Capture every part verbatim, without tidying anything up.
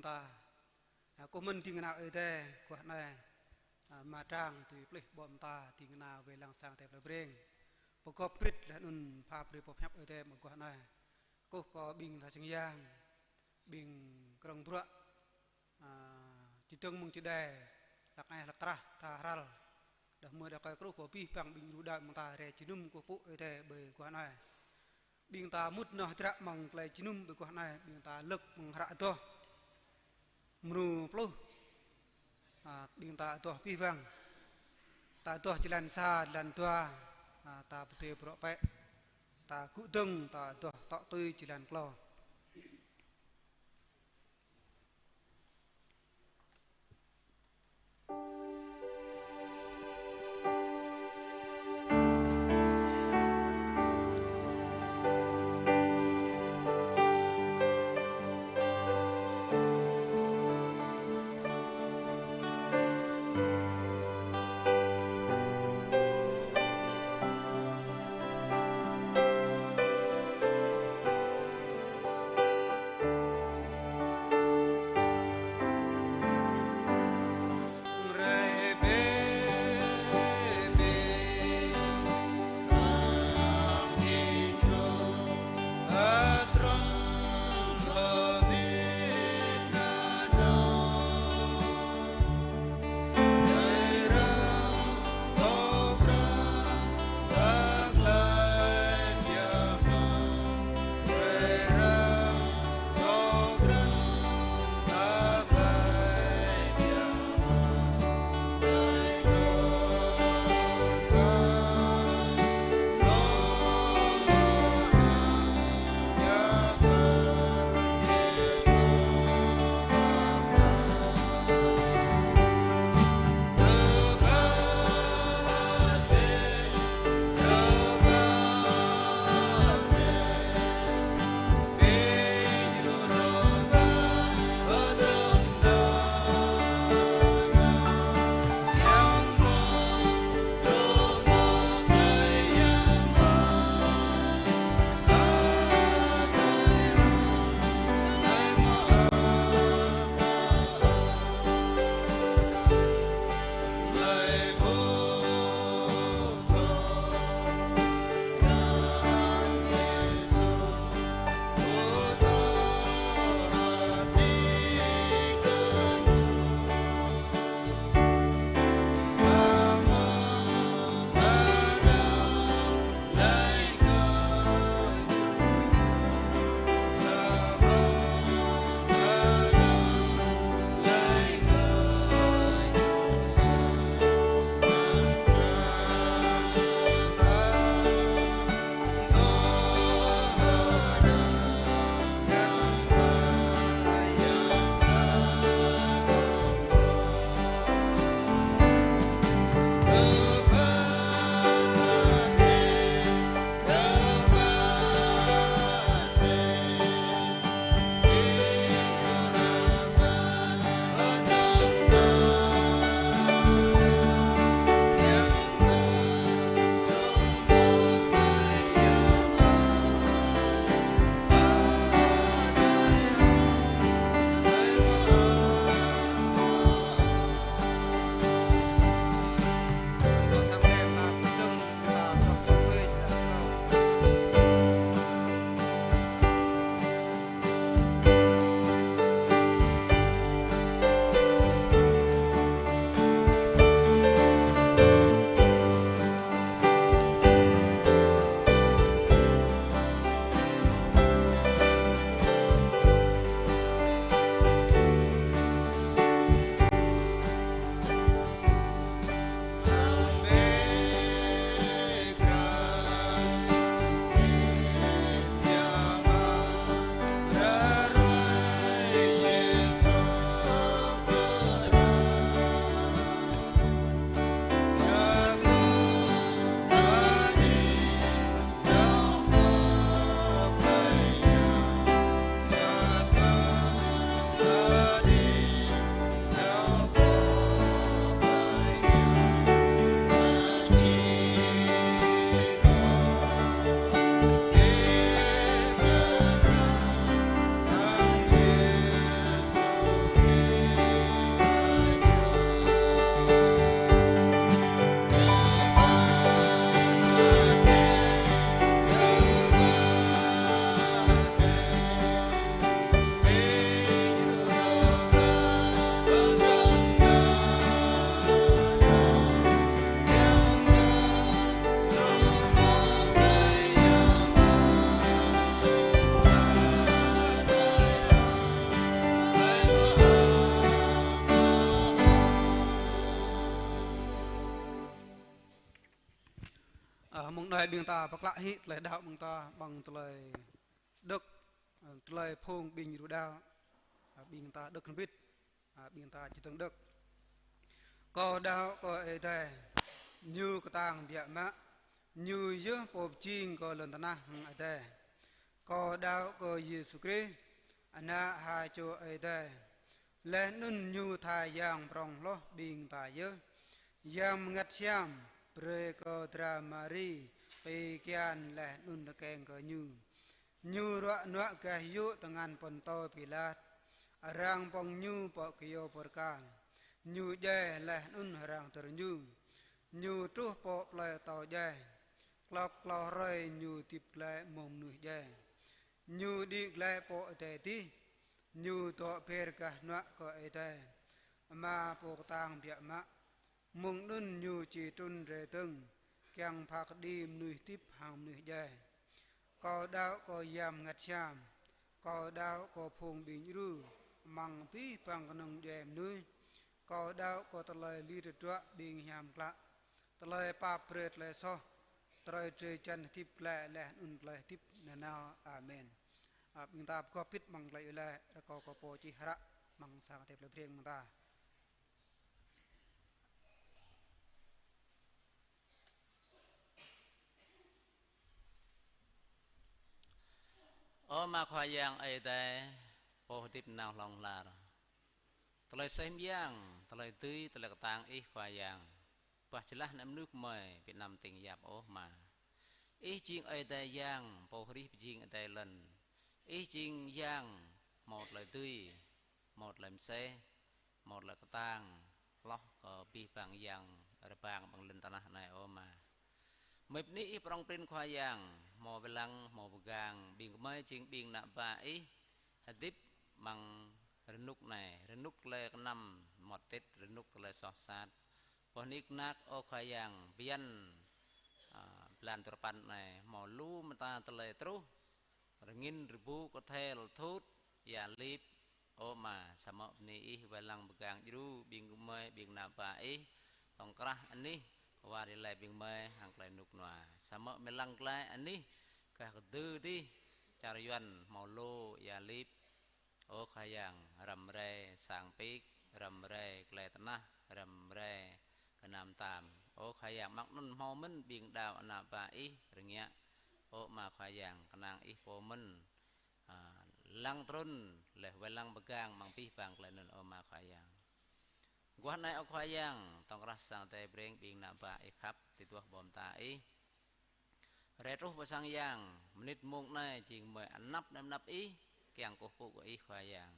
ta. A, kơkuh mơ̆n ding kơna Ơi Adai, guah anai, a, mơ̆ng tơdang tui plih ƀô̆ mơta ding kơna wai lăng sang Ơi Adai plei Breng. Pơgop bit laih anŭn pha brơi boh pơhiăp Ơi Adai mơ̆ng guah anai. Kơkuh kơ ƀing tha sang yang, ƀing krong bruă, a, čơdơ̆ng mơ̆ng čơđai, hlăk ngai hlăk krah, tha hral. Đah mơ̆ đah kơi kruh pơbih bang ƀing lu đaŏ mơ̆ng ta rai jơnum kơkuh pơpŭ Ơi Adai ƀơi guah anai. Ƀing ta mŭt nao hơdră mơ̆ng tơlơi jơnum ƀơi guah anai, ƀing ta lơ̆k mơ̆ng hră adoh. Mrô pluh, a, ƀing ta adoh pih bang. Ta adoh jơlan sa, jơlan dua, a, ta pơdơi bruă pĕ. Ta gŭ dơ̆ng, ta adoh tŏ tui jơlan klâo. Anai ƀing ta pơklă hĭ tơlơi đaŏ ƀing ta ƀăng tơlơi đŏk, tơlơi phung ƀing ru đaŏ, ƀing ta đŏk hrŏm hơbĭt, ƀing ta či tơng đŏk. Kâo đaŏ kơ Ơi Adai, Ñu kơtang biă mă, Ñu yơh Pô pơjing kơ lŏn tơnah hăng adai. Kâo đaŏ kơ Yêsu Krist, Ană ha čô Ơi Adai. Laih anŭn Ñu tha Yang prŏng hloh ƀing ta yơh, Yang Bơngăt Hiam brơi kơ dra Mari pơkian laih anŭn tơkeng kơ Ñu. Ñu ruă nuă gah yŭ tơngan Pôntô Pilat, arăng pŏng Ñu pơ kơyâo bơrkal. Ñu djai laih anŭn arăng dơr Ñu. Ñu truh pơ plơi atâo djai. Klâo klâo hrơi Ñu hơdip glaĭ mơ̆ng mơnuih djai. Ñu đĭ glaĭ pơ adai adih. Ñu dŏ ber gah hnuă kơ Ơi Adai Ama Pô kơtang biă mă. Mơ̆ng anŭn Ñu či trŭn rai dơ̆ng, kiăng pha kơđi mơnuih hơdip hăng mơnuih djai. Kâo đaŏ kơ Yang Bơngăt Hiam. Kâo đaŏ kơ phung ƀing djru amăng abih bang kơnung djuai mơnuih. Kâo đaŏ kơ tơlơi lir tơdruă ƀing hiam klă, tơlơi pap brơi tơlơi soh, tơlơi drơi jăn hơdip glaĭ laih anŭn tơlơi hơdip nanao. Amen. Ƀing ta pơgop hơbĭt amăng tơlơi iâu laĭ, rơkâo kơ pô čih hră amăng sang Ơi Adai plei Breng ƀing ta. Ơ Ama Khua Yang Ơi Adai, Pô hơdip nanao hlŏng lar. Tơlơi aseh mơyang, tơlơi dưi, tơlơi kơtang Ih Khua Yang. Bah jơlah ană mơnuih gơmơi ƀu anăm tĭng yap ôh Ama. Ih jing Ơi Adai Yang, Pô hrih pơjing adai lŏn. Ih jing Yang hmâo tơlơi dưi, hmâo tơlơi mơsêh, hmâo tơlơi kơtang hloh kơ abih bang yang rơbang ƀơi lŏn tơnah anai ơ Ama. Gơmơi bơni Ih prŏng prin Khua Yang, hmâo wai lăng, hmâo pơgang, ƀing gơmơi jing ƀing ană bă Ih hơdip amăng rơnŭk anai, rơnŭk tơlơi kơnăm mơmŏt tĭt, rơnŭk tơlơi soh sat. Boh nik nak ơ Khua Yang, bơyan, a, blan duapăn anai, hmâo lu mơta tơlơi truh, rơngin rơbu kơthel thut, ia lip, ơ Ama, samơ̆ bơni Ih wai lăng pơgang djru ƀing gơmơi, ƀing ană bă Ih, tŏng krah anih, kơwar iâu laĭ ƀing gơmơi hăng tơlơi rơnŭk rơnua. Samơ̆ gơmơi lăng glaĭ anih, gah kơdư adih, čar Yuan hmâo lu ia lip. Ơ Khua Yang, răm rai sang pik, răm rai tơlơi tơnah, răm rai gơnam tam. Ơ Khua Yang, mơ̆ng anŭn hmâo mơ̆n ƀing đaŏ ană bă Ih rơngiă. Ơ Ama Khua Yang, kơnang Ih pô mơ̆n, a, lăng trŭn, laih wai lăng pơgang amăng abih bang tơlơi anŭn ơ Ama Khua Yang. Mơguah anai ơ Khua Yang, tŏng krah sang Ơi Adai Breng ƀing ană bă Ih khăp, tui duah ƀô̆ mơta Ih. Rai truh pơ sang Yang, mơnit mông anai jing gơmơi anăp anăp Ih, kiăng kơkuh pơpŭ kơ Ih Khua Yang.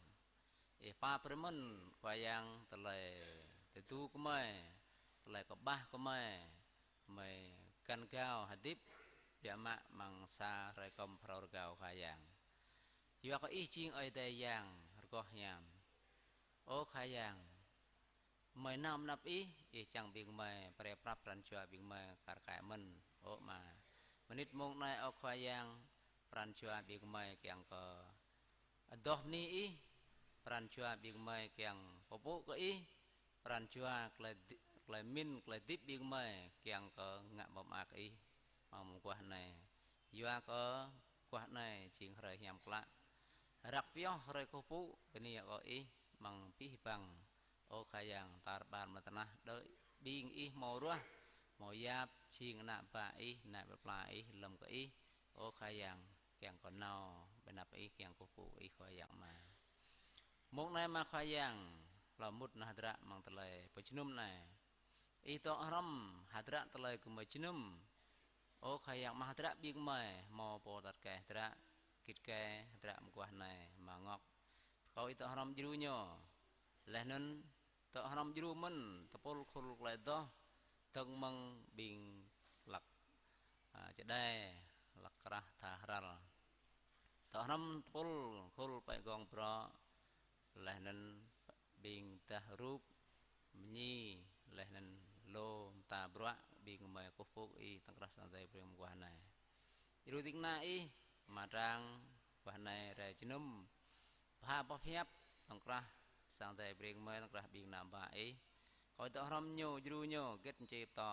Ih pap brơi mơ̆n Khua Yang tơlơi tơdu gơmơi, tơlơi kơƀah gơmơi, gơmơi găn gao hơdip biă mă amăng sa hrơi kơm phrâo rơgao Khua Yang. Yua kơ Ih jing Ơi Adai Yang rơgoh hiam. Ơ Khua Yang, gơmơi nao anăp Ih, Ih čang ƀing gơmơi, brơi prăp pran jua ƀing gơmơi kar kaĭ mơ̆n, ơ Ama. Mơnit mông anai ơ Khua Yang, pran jua ƀing gơmơi kiăng kơ adoh bơni Ih, pran jua ƀing gơmơi kiăng pơpŭ kơ Ih, pran jua tơlơi di-, tơlơi pơmĭn, tơlơi hơdip ƀing gơmơi kiăng kơ ngă pơmơak kơ Ih, amăng mơguah anai. Yua kơ mơguah anai jing hrơi hiam klă. Răk pioh hrơi kơkuh pơpŭ bơni kơ Ih amăng abih bang. Ơ Khua Yang, tar ƀar mơ̆ng tơnah đơi ƀing Ih hmâo ruah, hmâo yap, jing ană bă Ih, ană plơi pla Ih, lơ̆m kơ Ih. Ơ Khua Yang, kiăng kơ nao ƀơi anăp Ih, kiăng kơkuh pơpŭ kơ Ih Khua Yang Ama. Mông anai Ama Khua Yang, hlâo mŭt nao hơdră amăng tơlơi pơjơnum anai. Ih dŏ hrŏm hơdră tơlơi gơmơi jơnum. Ơ Khua Yang, amăng hơdră ƀing gơmơi, hmâo pô tăt gai hơdră, git gai hơdră mơguah anai, Ama ngŏk. Rơkâo Ih dŏ hrŏm djru ñu. Laih anŭn dŏ hrŏm djru mơ̆n, tơpul khul tơlơi adoh, dơ̆ng mơ̆ng ƀing hlăk, a, čơđai, hlăk krah tha hrăl. Dŏ hrŏm tơpul khul pĕ gong brŏ, laih anŭn ƀing dah rup, mơñi, laih anŭn lu mơta bruă ƀing gơmơi kơkuh pơpŭ kơ Ih tŏng krah sang Ơi Adai Breng mơguah anai. Djru ding kơna Ih, mơdrăng mơguah anai rai jơnum, pơha pơhiăp tŏng krah sang Ơi Adai Breng gơmơi, tŏng krah ƀing ană bă Ih. Rơkâo Ih dŏ hrŏm ñu, djru ñu, hơget mơčê pơtô.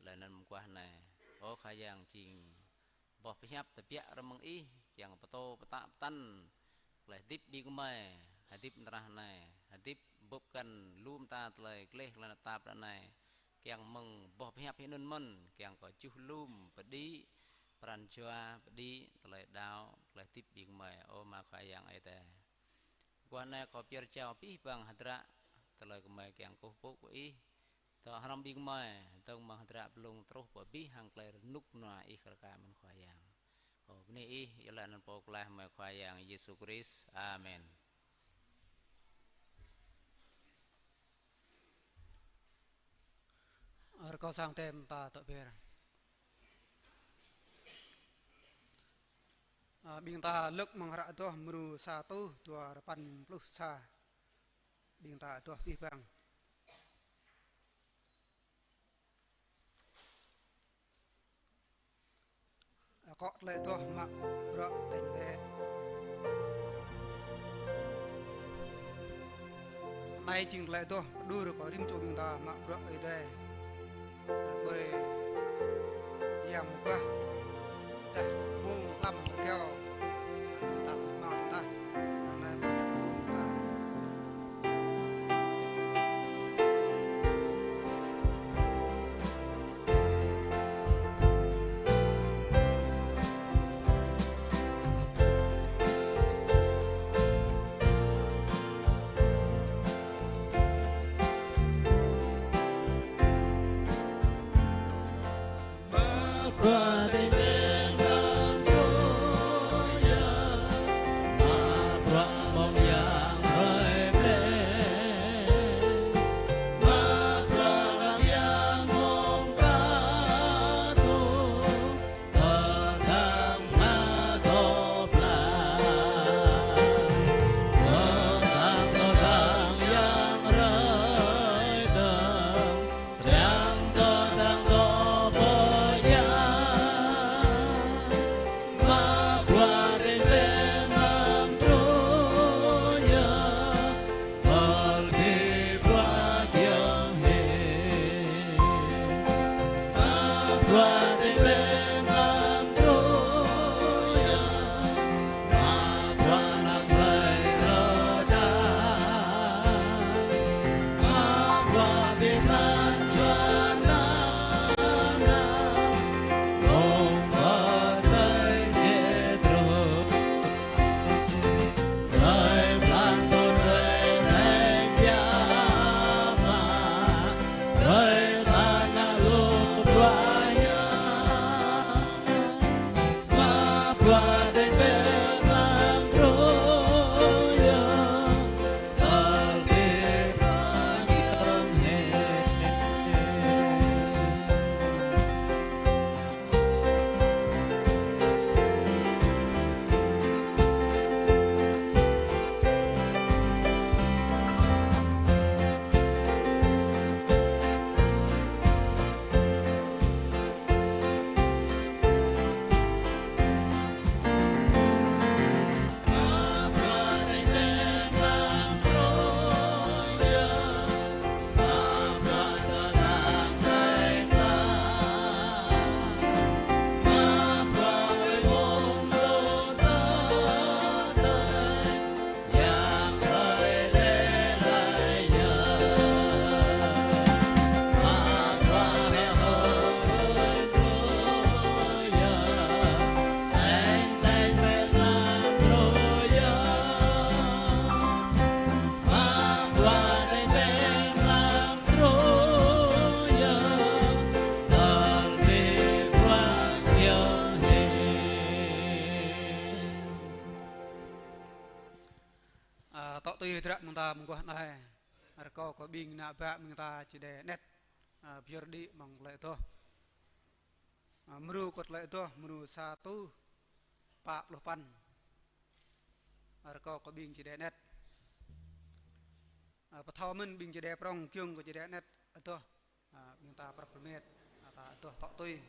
Laih anŭn mơguah anai, Ơ Khua Yang, jing boh pơhiăp tơbiă rơmang Ih, kiăng pơtô pơtă pơtăn tơlơi hơdip ƀing gơmơi, hơdip tơnah anai, hơdip bưp găn lŏm ta tơlơi gleh tơlơi tap ră anai, kiăng mơ̆ng boh pơhiăp hĭ anŭn mơ̆n, kiăng kơ čuh lŏm pơđĭ pran jua, pơđĭ tơlơi đaŏ, tơlơi hơdip ƀing gơmơi, ơ Ama Khua Yang Ơi Adai. Guah anai kâo pơyơr jao abih bang hơdră, tơlơi gơmơi kiăng kơkuh pơpŭ kơ Ih, dŏ hrŏm ƀing gơmơi, dơ̆ng mơ̆ng hơdră blung truh pơ abih hăng tơlơi rơnŭk rơnua Ih kar kaĭ mơ̆n Khua Yang. Kâo bơni Ih, iâu laĭ anăn Pô Pơklaih gơmơi Khua Yang Yêsu Krist. Amen. Rơkâo sang tơm ta tŏ ber. Ơ, ƀing ta lơ̆k mơ̆ng hră Adoh mrô sa rơtuh dua rơpăn pluh sa. Ƀing ta adoh abih bang. Akŏ tơlơi adoh mă bruă tañ bĕ. Anai jing tơlơi adoh pơđur kơ rĭm čô ƀing ta mă bruă Ơi Adai. Ƀơi Yang Mơguah, dah mông tlam rơgao, ƀing ta mă tah, anai ƀơi Yang Mơguah ta. Ơ, tŏ tui hơdră mơ̆ng ta mơguah anai. Rơkâo kơ ƀing ană bă mơ̆ng ta či đe anet. Ơ, pơyơr đĭ mơ̆ng tơlơi adoh. Ơ, mrô kơ tơlơi adoh, mrô sa rơtuh pă pluh păn. Ơ, rơkâo kơ ƀing či đe anet. Ơ, pơthâo mơ̆n ƀing či đe prŏng, giŏng kơ či đe anet adoh. Ơ, ƀing ta prăp pơmet, ơ, ta adoh tŏ tui.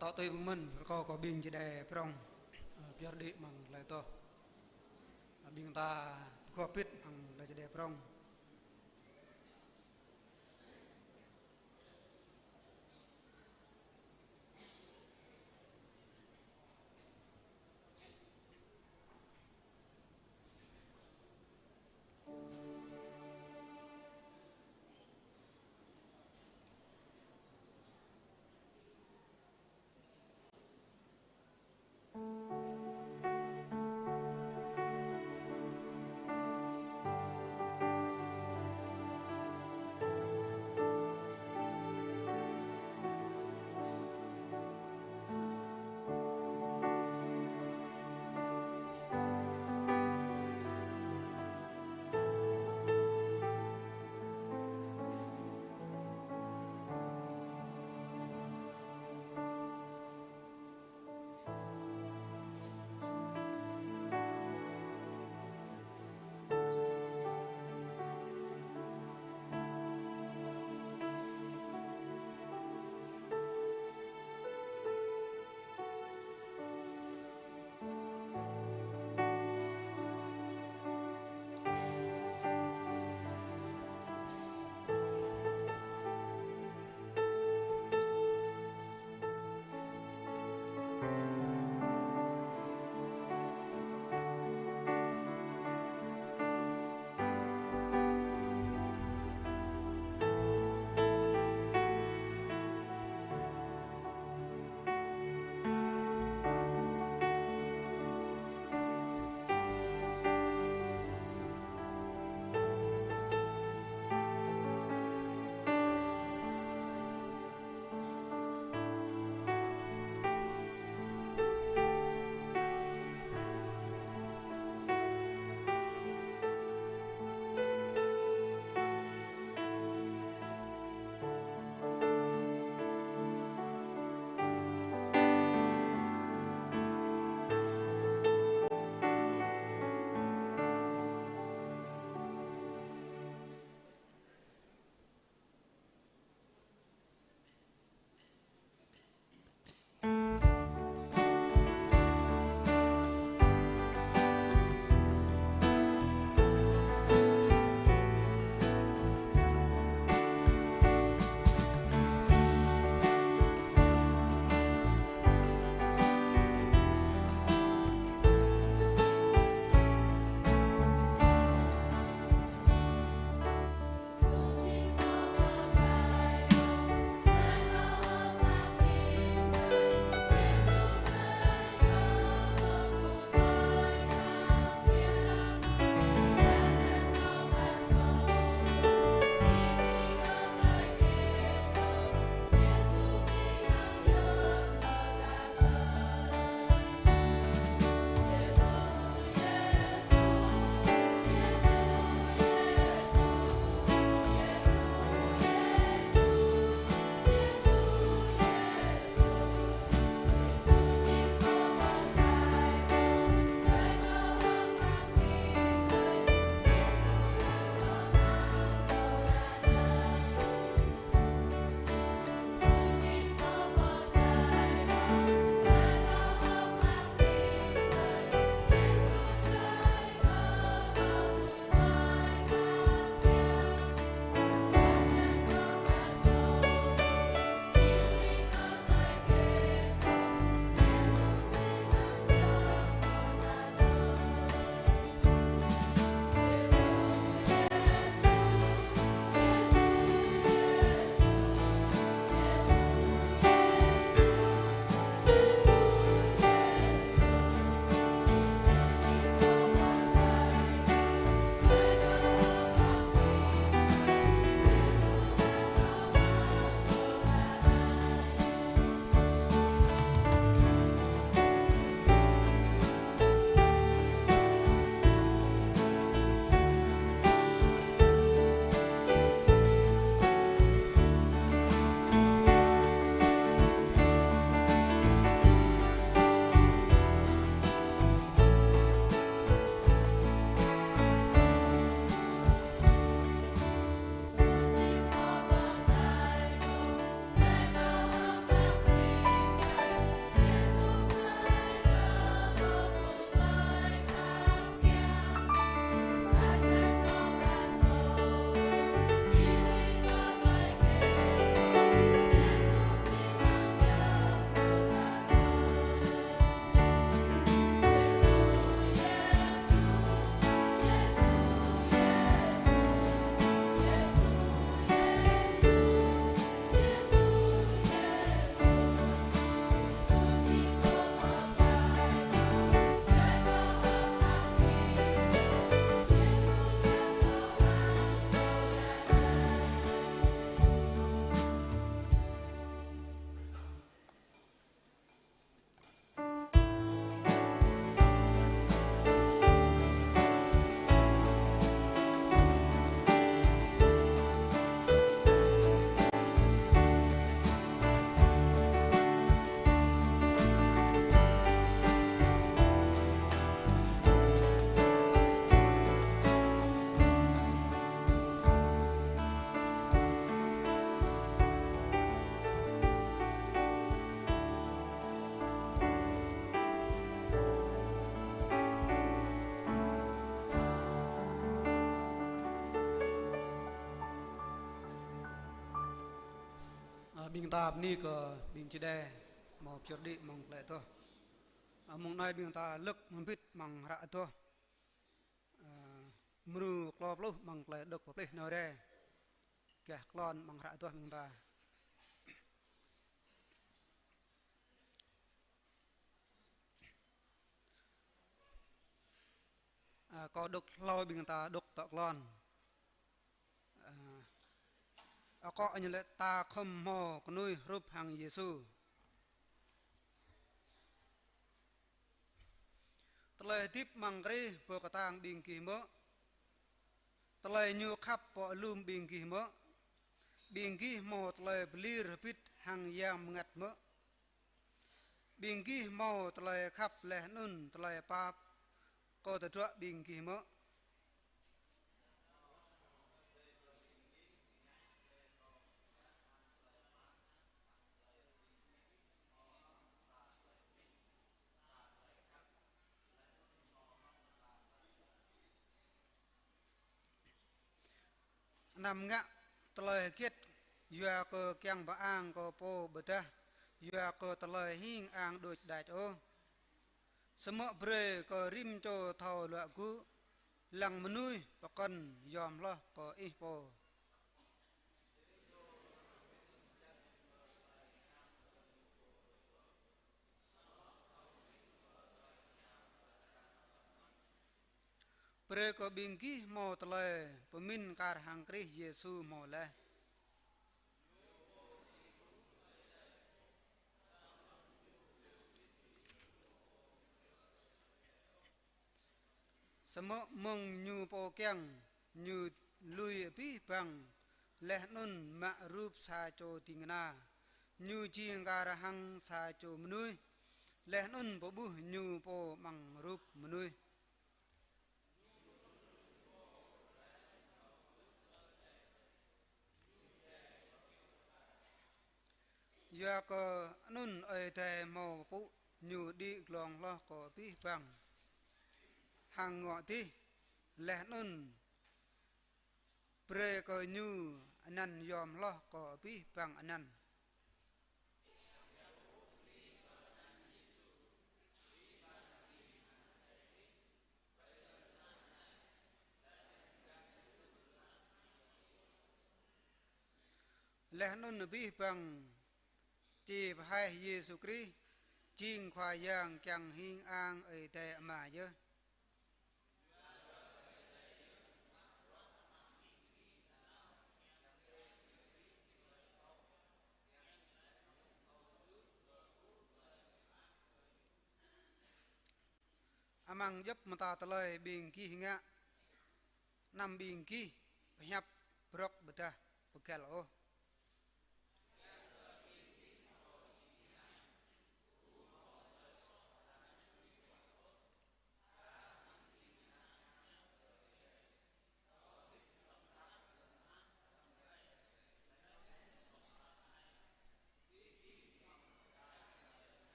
Tŏ tui ƀing mơ̆n, rơkâo kơ ƀing Jêđai prŏng, ơ, pơyơr đĭ amăng tơlơi tuh. Ơ, ƀing ta pơgop hơbĭt amăng tơlơi Jêđai prŏng. Ƀing ta bơni kơ ƀing čơđai hmâo pơyơr đĭ amăng tơlơi adoh. Ơ, mông anai ƀing ta lơ̆k hơbĭt amăng hră adoh. Ơ, mrô klâo pluh amăng tơlơi đŏk pơplih nao rai. Gah klon amăng hră adoh ƀing ta. Ơ, kâo đŏk hlâo ƀing ta đŏk tŏ klon. Ơ, akŏ ñu laĭ ta khŏm hmâo kơnuih hrup hăng Yêsu. Tơlơi hơdip amăng Krist pơkơtang ƀing gih mơ̆? Tơlơi ñu khăp pŏk lum ƀing gih mơ̆? Ƀing gih hmâo tơlơi pơlir hơbĭt hăng Yang Bơngăt mơ̆? Ƀing gih hmâo tơlơi khăp laih anŭn tơlơi pap kơ tơdruă ƀing gih mơ̆? Anăm ngă tơlơi hơget yua kơ kiăng pơang kơ pô ƀơdah, yua kơ tơlơi hing ang đôč đač ôh. Samơ̆ brơi kơ rĭm čô thâo luă gŭ, lăng mơnuih pơkŏn yom hloh kơ ih pô. Brơi kơ ƀing gih hmâo tơlơi pơmĭn kar hăng Krist Yêsu hmâo laih. Samơ̆ mơ̆ng ñu pô kiăng, ñu lui abih bang, laih anŭn mă rup sa čô ding kơna. Ñu jing kar hăng sa čô mơnuih, laih anŭn pơƀuh ñu pô amăng rup mơnuih. Yua kơ anŭn Ơi Adai hmâo pơpŭ ñu đĭ glông hloh kơ abih bang hăng ngŏ adih, laih anŭn brơi kơ ñu anăn yom hloh kơ abih bang anăn. Laih anŭn abih bang či pơhaih Yêsu Krist jing Khua Yang kiăng hing ang Ơi Adai Ama yơh. Amăng djŏp mơta tơlơi ƀing gih ngă, anăm ƀing gih pơhiăp brŏk ƀơdah pơgăl ôh.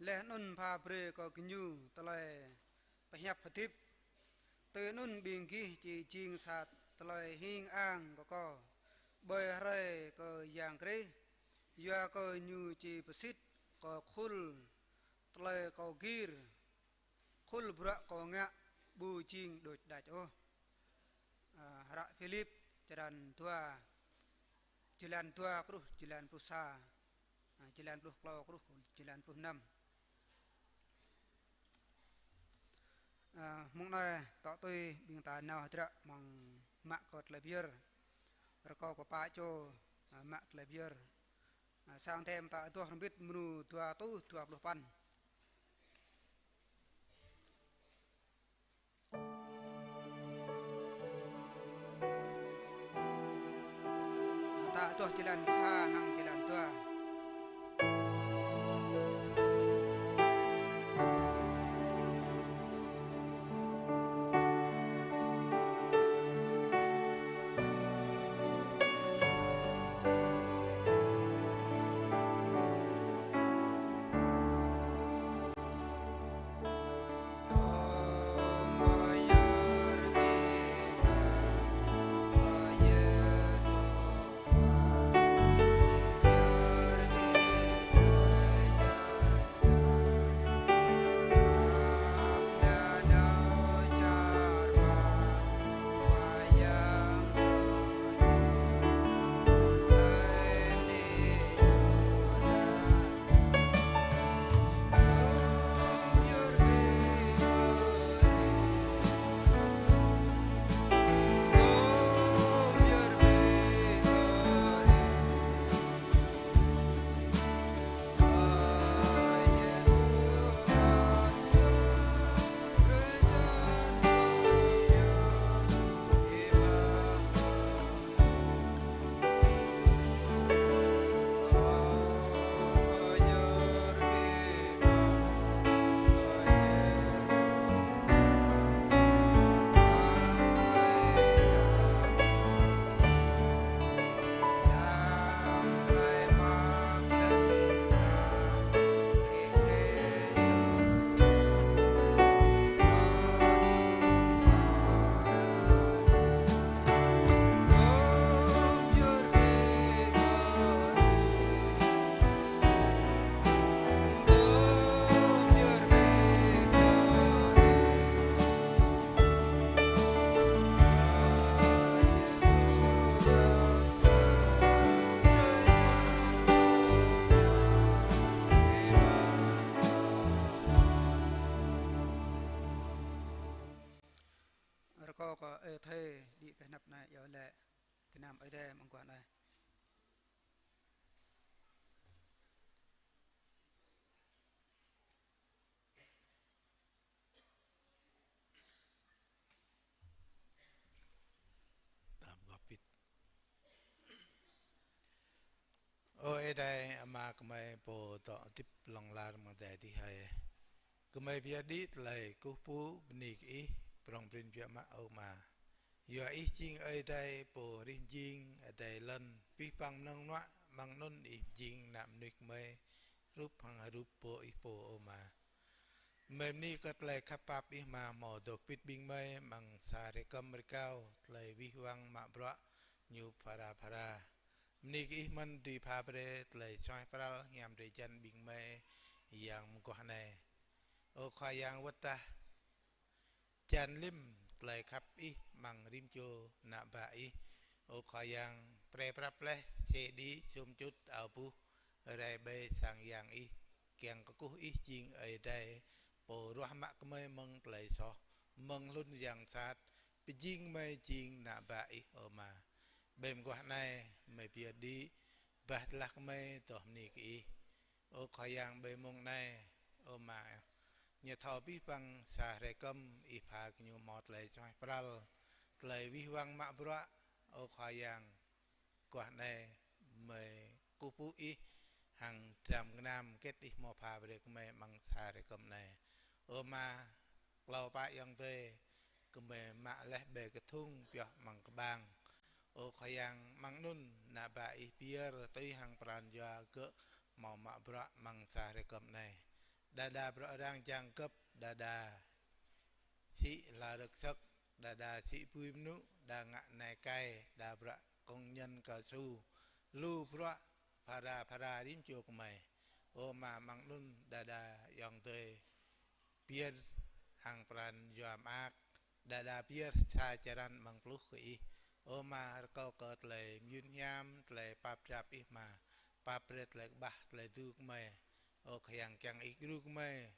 Laih anŭn pha brơi kơ gơñu tơlơi pơhiăp hơdip. Tui anŭn ƀing gih či jing sa tơlơi hing ang kơ kâo ƀơi hrơi kơ Yang Krist. Yua kơ ñu či pơsĭt kơ khul tơlơi kâo gir, khul bruă kâo ngă ƀu jing đôč đač ôh. Ơ, hră Philip črăn dua, jơlan dua truh jơlan pluh sa, ơ, jơlan pluh klâo truh jơlan pluh năm. Ơ, mông anai tŏ tui ƀing ta nao hơdră mơ̆ng mă kơ tơlơi pơyơr. Rơkâo kơ pă čô, ơ, mă tơlơi pơyơr. Ơ, sang tơm ta adoh hrŏm hơbĭt mrô dua rơtuh dua pluh păn. Ta adoh jơlan sa hăng jơlan dua. Rơkâo kơ Ơi Adai đĭ kơ anăp anai iâu laĭ gơnam Ơi Adai mơguah anai. Tam gop pit. Ơ Ơi Adai, Ama gơmơi pô dŏ hơdip hlŏng lar amăng adai adih hơi. Gơmơi pơyơr đĭ tơlơi kơkuh pơpŭ bơni kơ Ih, prŏng prin biă mă ơ Ama. Yua Ih jing Ơi Adai pô hrih mjing adai lŏn, abih bang mơnơ̆ng mơnuă amăng anŭn Ih mjing ană mơnuih gơmơi, hrup hăng hrup pô Ih pô ơ Ama. Gơmơi bơni kơ tơlơi khăp pap Ih Ama hmâo dŏ pit ƀing gơmơi amăng sa hrơi kơm rơgao, tơlơi wih wăng mă bruă ñu phara phara. Bơni kơ Ih mơ̆n dưi pha brơi tơlơi suaih pral hiam drơi jăn ƀing gơmơi yang mơguah anai. Ơ Khua Yang, wơ̆t tah čan lĭm tơlơi khăp Ih amăng rĭm čô ană bă Ih. Ơ Khua Yang, pre prăp laih, sĕ đĭ, sum čut, ao buh, rai ƀơi sang yang Ih, kiăng kơkuh Ih jing Ơi Adai pô ruah mă gơmơi mơ̆ng tơlơi soh, mơ̆ng hlŭn yang sat, pơjing gơmơi jing ană bă Ih ơ Ama. Ƀơi mơguah anai, gơmơi pơyơr đĭ, bah tơlah gơmơi dŏ bơni kơ Ih. Ơ Khua Yang, ƀơi mông anai, ơ Ama, ñu thâo abih bang sa hrơi kơm Ih pha gơñu hmâo tơlơi suaih pral, tơlơi wih wăng mă bruă, ơ Khua Yang, guah anai gơmơi kơkuh pơpŭ Ih hăng dram gơnam hơget Ih hmâo pha brơi kơ gơmơi amăng sa hrơi kơm anai. Ơ Ama, klâo pă ayŏng adơi, gơmơi mă laih ƀơi kơthung pioh amăng kơƀang. Ơ Khua Yang, amăng anŭn ană bă Ih pơyơr tui hăng pran jua gơ̆ hmâo mă bruă amăng sa hrơi kơm anai. Đa đa bruă arăng jang gơ̆p, đa đa sĭ hla rơ̆k sơ̆k, đa đa sĭ bui mơnŭ, đa ngă nai kai, đa bruă công nhân cao su, lu bruă phara phara rĭm čô gơmơi. Ơ Ama, amăng anŭn đa đa ayŏng adơi pơyơr hăng pran jua mơak, đa đa pơyơr sa črăn amăng pluh kơ Ih. Ơ Ama, rơkâo kơ tơlơi mơyun hiam, tơlơi pap drap Ih Ama, pap brơi tơlơi kơƀah, tơlơi tŭ gơmơi. Ơ Khua Yang, kiăng Ih djru gơmơi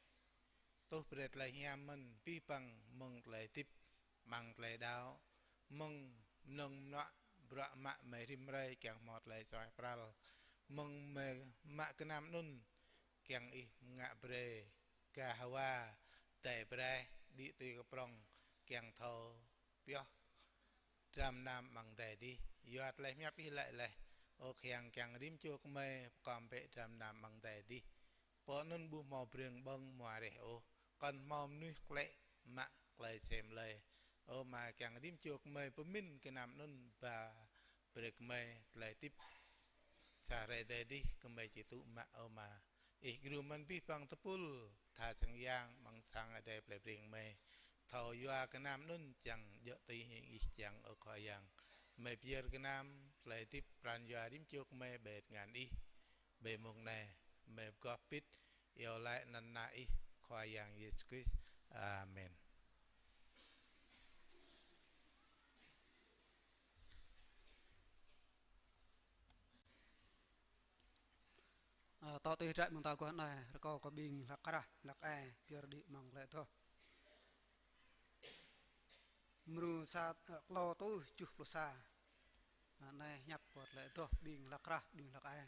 tuh brơi tơlơi hiam mơ̆n, abih bang mơ̆ng tơlơi hơdip amăng tơlơi đaŏ, mơ̆ng mơnơ̆ng mơnuă bruă mă gơmơi rĭm hrơi kiăng hmâo tơlơi suaih pral, mơ̆ng gơmơi mă gơnam anŭn kiăng Ih ngă brơi ga hơwa, dai braih, đĭ tui kơ prŏng, kiăng thâo pioh dram gơnam amăng adai adih. Yua tơlơi pơhiăp Ih laĭ laih: Ơ Khua Yang, kiăng rĭm čô gơmơi pơkom bĕ dram gơnam amăng adai adih. Pơ anŭn ƀu hmâo breng ƀơ̆ng hmua reh ôh, kŏn hmâo mơnuih klĕ mă tơlơi sem lơi. Ơ Ama, kiăng rĭm čô gơmơi pơmĭn gơnam anŭn ba brơi gơmơi tơlơi hơdip sa hrơi adai adih gơmơi či tŭ mă, ơ Ama. Ih djru mơ̆n abih bang tơpul tha sang yang amăng sang adai plei Breng gơmơi. Thâo yua gơnam anŭn čang djơ̆ tui hing Ih čang, ơ Khua Yang. Gơmơi pơyơr gơnam tơlơi hơdip pran jua rĭm čô gơmơi ƀơi tơngan Ih. Ƀơi mông anai, gơmơi pơgop pit, iâu laĭ anăn Ană Ih, Khua Yang Yêsu Krist. Amen. Ơ, tŏ tui hră mơ̆ng ta guah anai, rơkâo kơ ƀing hlăk krah, hlăk ai, pơyơr đĭ amăng tơlơi adoh. Mrô sa, ơ, klâo rơtuh tơjuh pluh sa. Anai hiăp kơ tơlơi adoh ƀing hlăk krah, ƀing hlăk ai.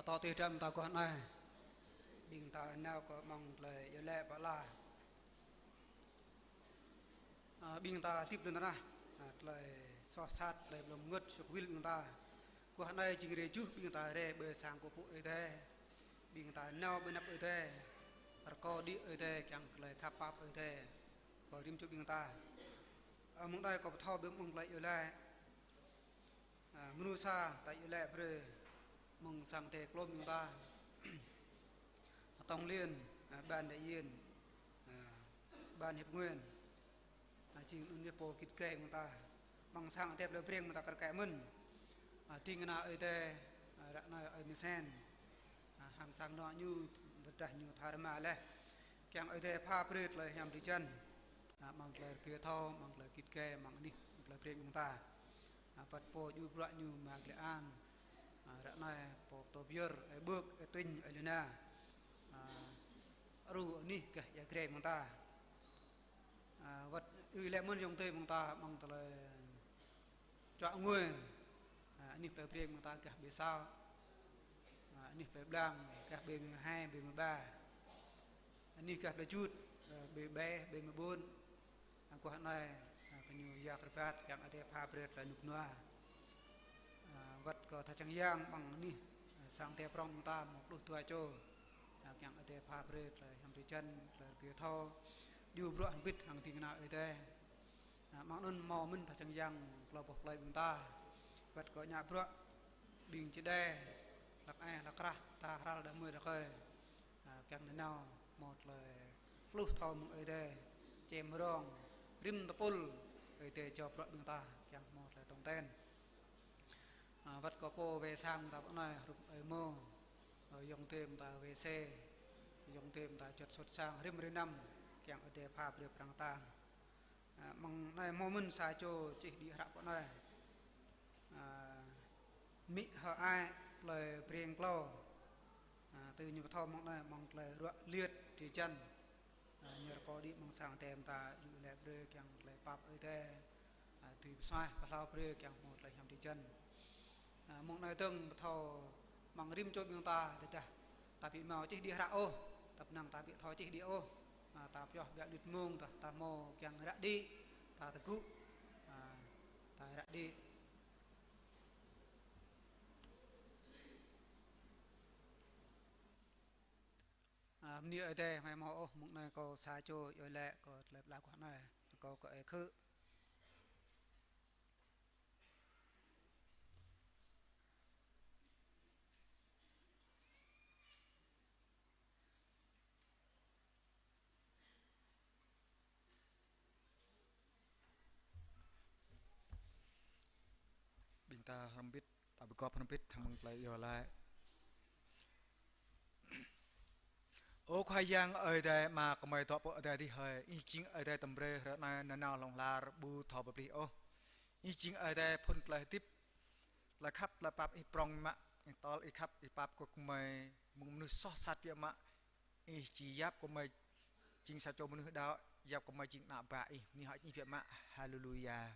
Tơdang tơdang ta guah anai, ƀing ta nao kơ mơ̆ng tơlơi iâu laĭ pơala. Ơ, ƀing ta hơdip lŏn tơnah, ơ, tơlơi soh sat, tơlơi blŏng mơngơ̆t, suk wĭl ƀing ta. Guah anai jing hrơi tơjuh ƀing ta rai ƀơi sang kơkuh pơpŭ Ơi Adai. Ƀing ta nao ƀơi anăp Ơi Adai, rơkâo đĭ Ơi Adai kiăng tơlơi khăp pap Ơi Adai kơ rĭm čô ƀing ta. Ơ, mơ̆ng anai kâo pơthâo ƀơi mơ̆ng tơlơi iâu laĭ. Ơ, mơnuih sa ta iâu laĭ brơi mơ̆ng sang Ơi Adai klôm ƀing ta. Tổng liên, ơ, ban đại diện, ơ, ban hiệp nguyện, ơ, jing anŭn yơh pô git gai ƀing ta. Mơ̆ng sang Ơi Adai plei Breng ƀing ta kar kaĭ mơ̆n. Ơ, ding kơna Ơi Adai, ơ, ră anai Ơi Mơsen. Ơ, hăng sang anŏ ñu, pơdah ñu tha rơma laih. Kiăng Ơi Adai pha brơi tơlơi hiam drơi jăn. Ơ, mơ̆ng tơlơi rơgơi thâo, mơ̆ng tơlơi git gai, mơ̆ng anih plei Breng ƀing ta. Ơ, wơ̆t pô djru bruă ñu Ama Glê An. Ơ, ră anai pô pơtô pơyơr, Ơi Bơk, Ơi Tuñ, Ơi Lina. Ơ, djru anih gah ia Grê ƀing ta. Ơ, wơ̆t ư lĕ mơ̆n ayŏng adơi ƀing ta mơ̆ng tơlơi čuă ngui. Ơ, anih plei Breng ƀing ta gah ƀơi Sao. Ơ, anih plei Blang gah ƀơi mười hai, ƀơi mười ba. Anih gah plei Jut, ơ, ƀơi Ƀe, ƀơi mười bốn. Ơ, guah anai, ơ, kơ ñu ia kơ rơbat, kiăng Ơi Adai pha brơi tơlơi rơnŭk rơnua. Ơ, wơ̆t kơ tha čang yang mơ̆ng anih, ơ, sang Ơi Adai prŏng ƀing ta mơ̆ng pluh dua čô. Ơ, kiăng Ơi Adai pha brơi tơlơi hiam drơi jăn, tơlơi rơgơi thâo. Djru bruă hơbĭt hăng ding kơna Ơi Adai. Ơ, mơ̆ng anŭn hmâo mơ̆n tha čang yang klâo boh plơi ƀing ta. Wơ̆t kơ ngă bruă ƀing čơđai, hlăk ai, hlăk krah, ta hrăl đah mơi đah rơkơi. Ơ, kiăng nanao hmâo tơlơi hluh thâo mơ̆ng Ơi Adai, čem rong, rĭm tơpul, Ơi Adai jao bruă ƀing ta, kiăng hmâo tơlơi tong ten. Ơ, wơ̆t kơ pô wai sang ta pơ anai, hrup Ơi Mô, ơ, ayŏng adơi ta wai se, ayŏng adơi ta juăt sut sang, rĭm hrơi năm, kiăng Ơi Adai pha brơi prang ta. Ơ, mơ̆ng anai hmâo mơ̆n sa čô čih đĭ hră pơ anai. Ơ, Mĭ Hơ Ai, plei Breng Klâo. Ơ, tui ñu pơthâo mơ̆ng anai, mơ̆ng tơlơi ruă liêt drơi jăn. Ơ, ñu rơkâo đĭ mơ̆ng sang Ơi Adai ta, djru laĭ brơi kiăng tơlơi pap Ơi Adai. Ơ, dưi pơsuaih pơhlao brơi kiăng hmâo tơlơi hiam drơi jăn. Ơ, mơ̆ng anai dơ̆ng pơthâo mơ̆ng rĭm čô ƀing ta, tơdah ta ƀu hmâo čih đĭ hră ôh, ta ƀu năng ta ƀu thâo čih đĭ ôh. Ơ, ta pioh ƀiă luĭt mông ta, ta hmâo kiăng ră đĭ, ta tơgŭ, ơ, ta ră đĭ. Ơ, bơni Ơi Adai, hmâo ôh, mơ̆ng anai kâo sa čô iâu laĭ kơ tơlơi pơala guah anai, kâo kơ ơi khư. Ƀing ta hrŏm hơbĭt, ta pơgop hrŏm hơbĭt, hăng mơ̆ng tơlơi iâu laĭ. Ơ Khua Yang Ơi Adai, Ama gơmơi dŏ pơ adai adih hơi, Ih jing Ơi Adai tơm brơi hrơi anai nanao hlŏng lar ƀu thâo pơplih ôh. Ih jing Ơi Adai phŭn tơlơi hơdip, tơlơi khăp, tơlơi pap Ih prŏng mă, Ih tơl, Ih khăp, Ih pap kơ gơmơi, mơ̆ng mơnuih soh sat biă mă, Ih či yap kơ gơmơi jing sa čô mơnuih đaŏ, yap kơ gơmơi jing ană bă Ih, bơni hơơč Ih biă mă. Haleluya.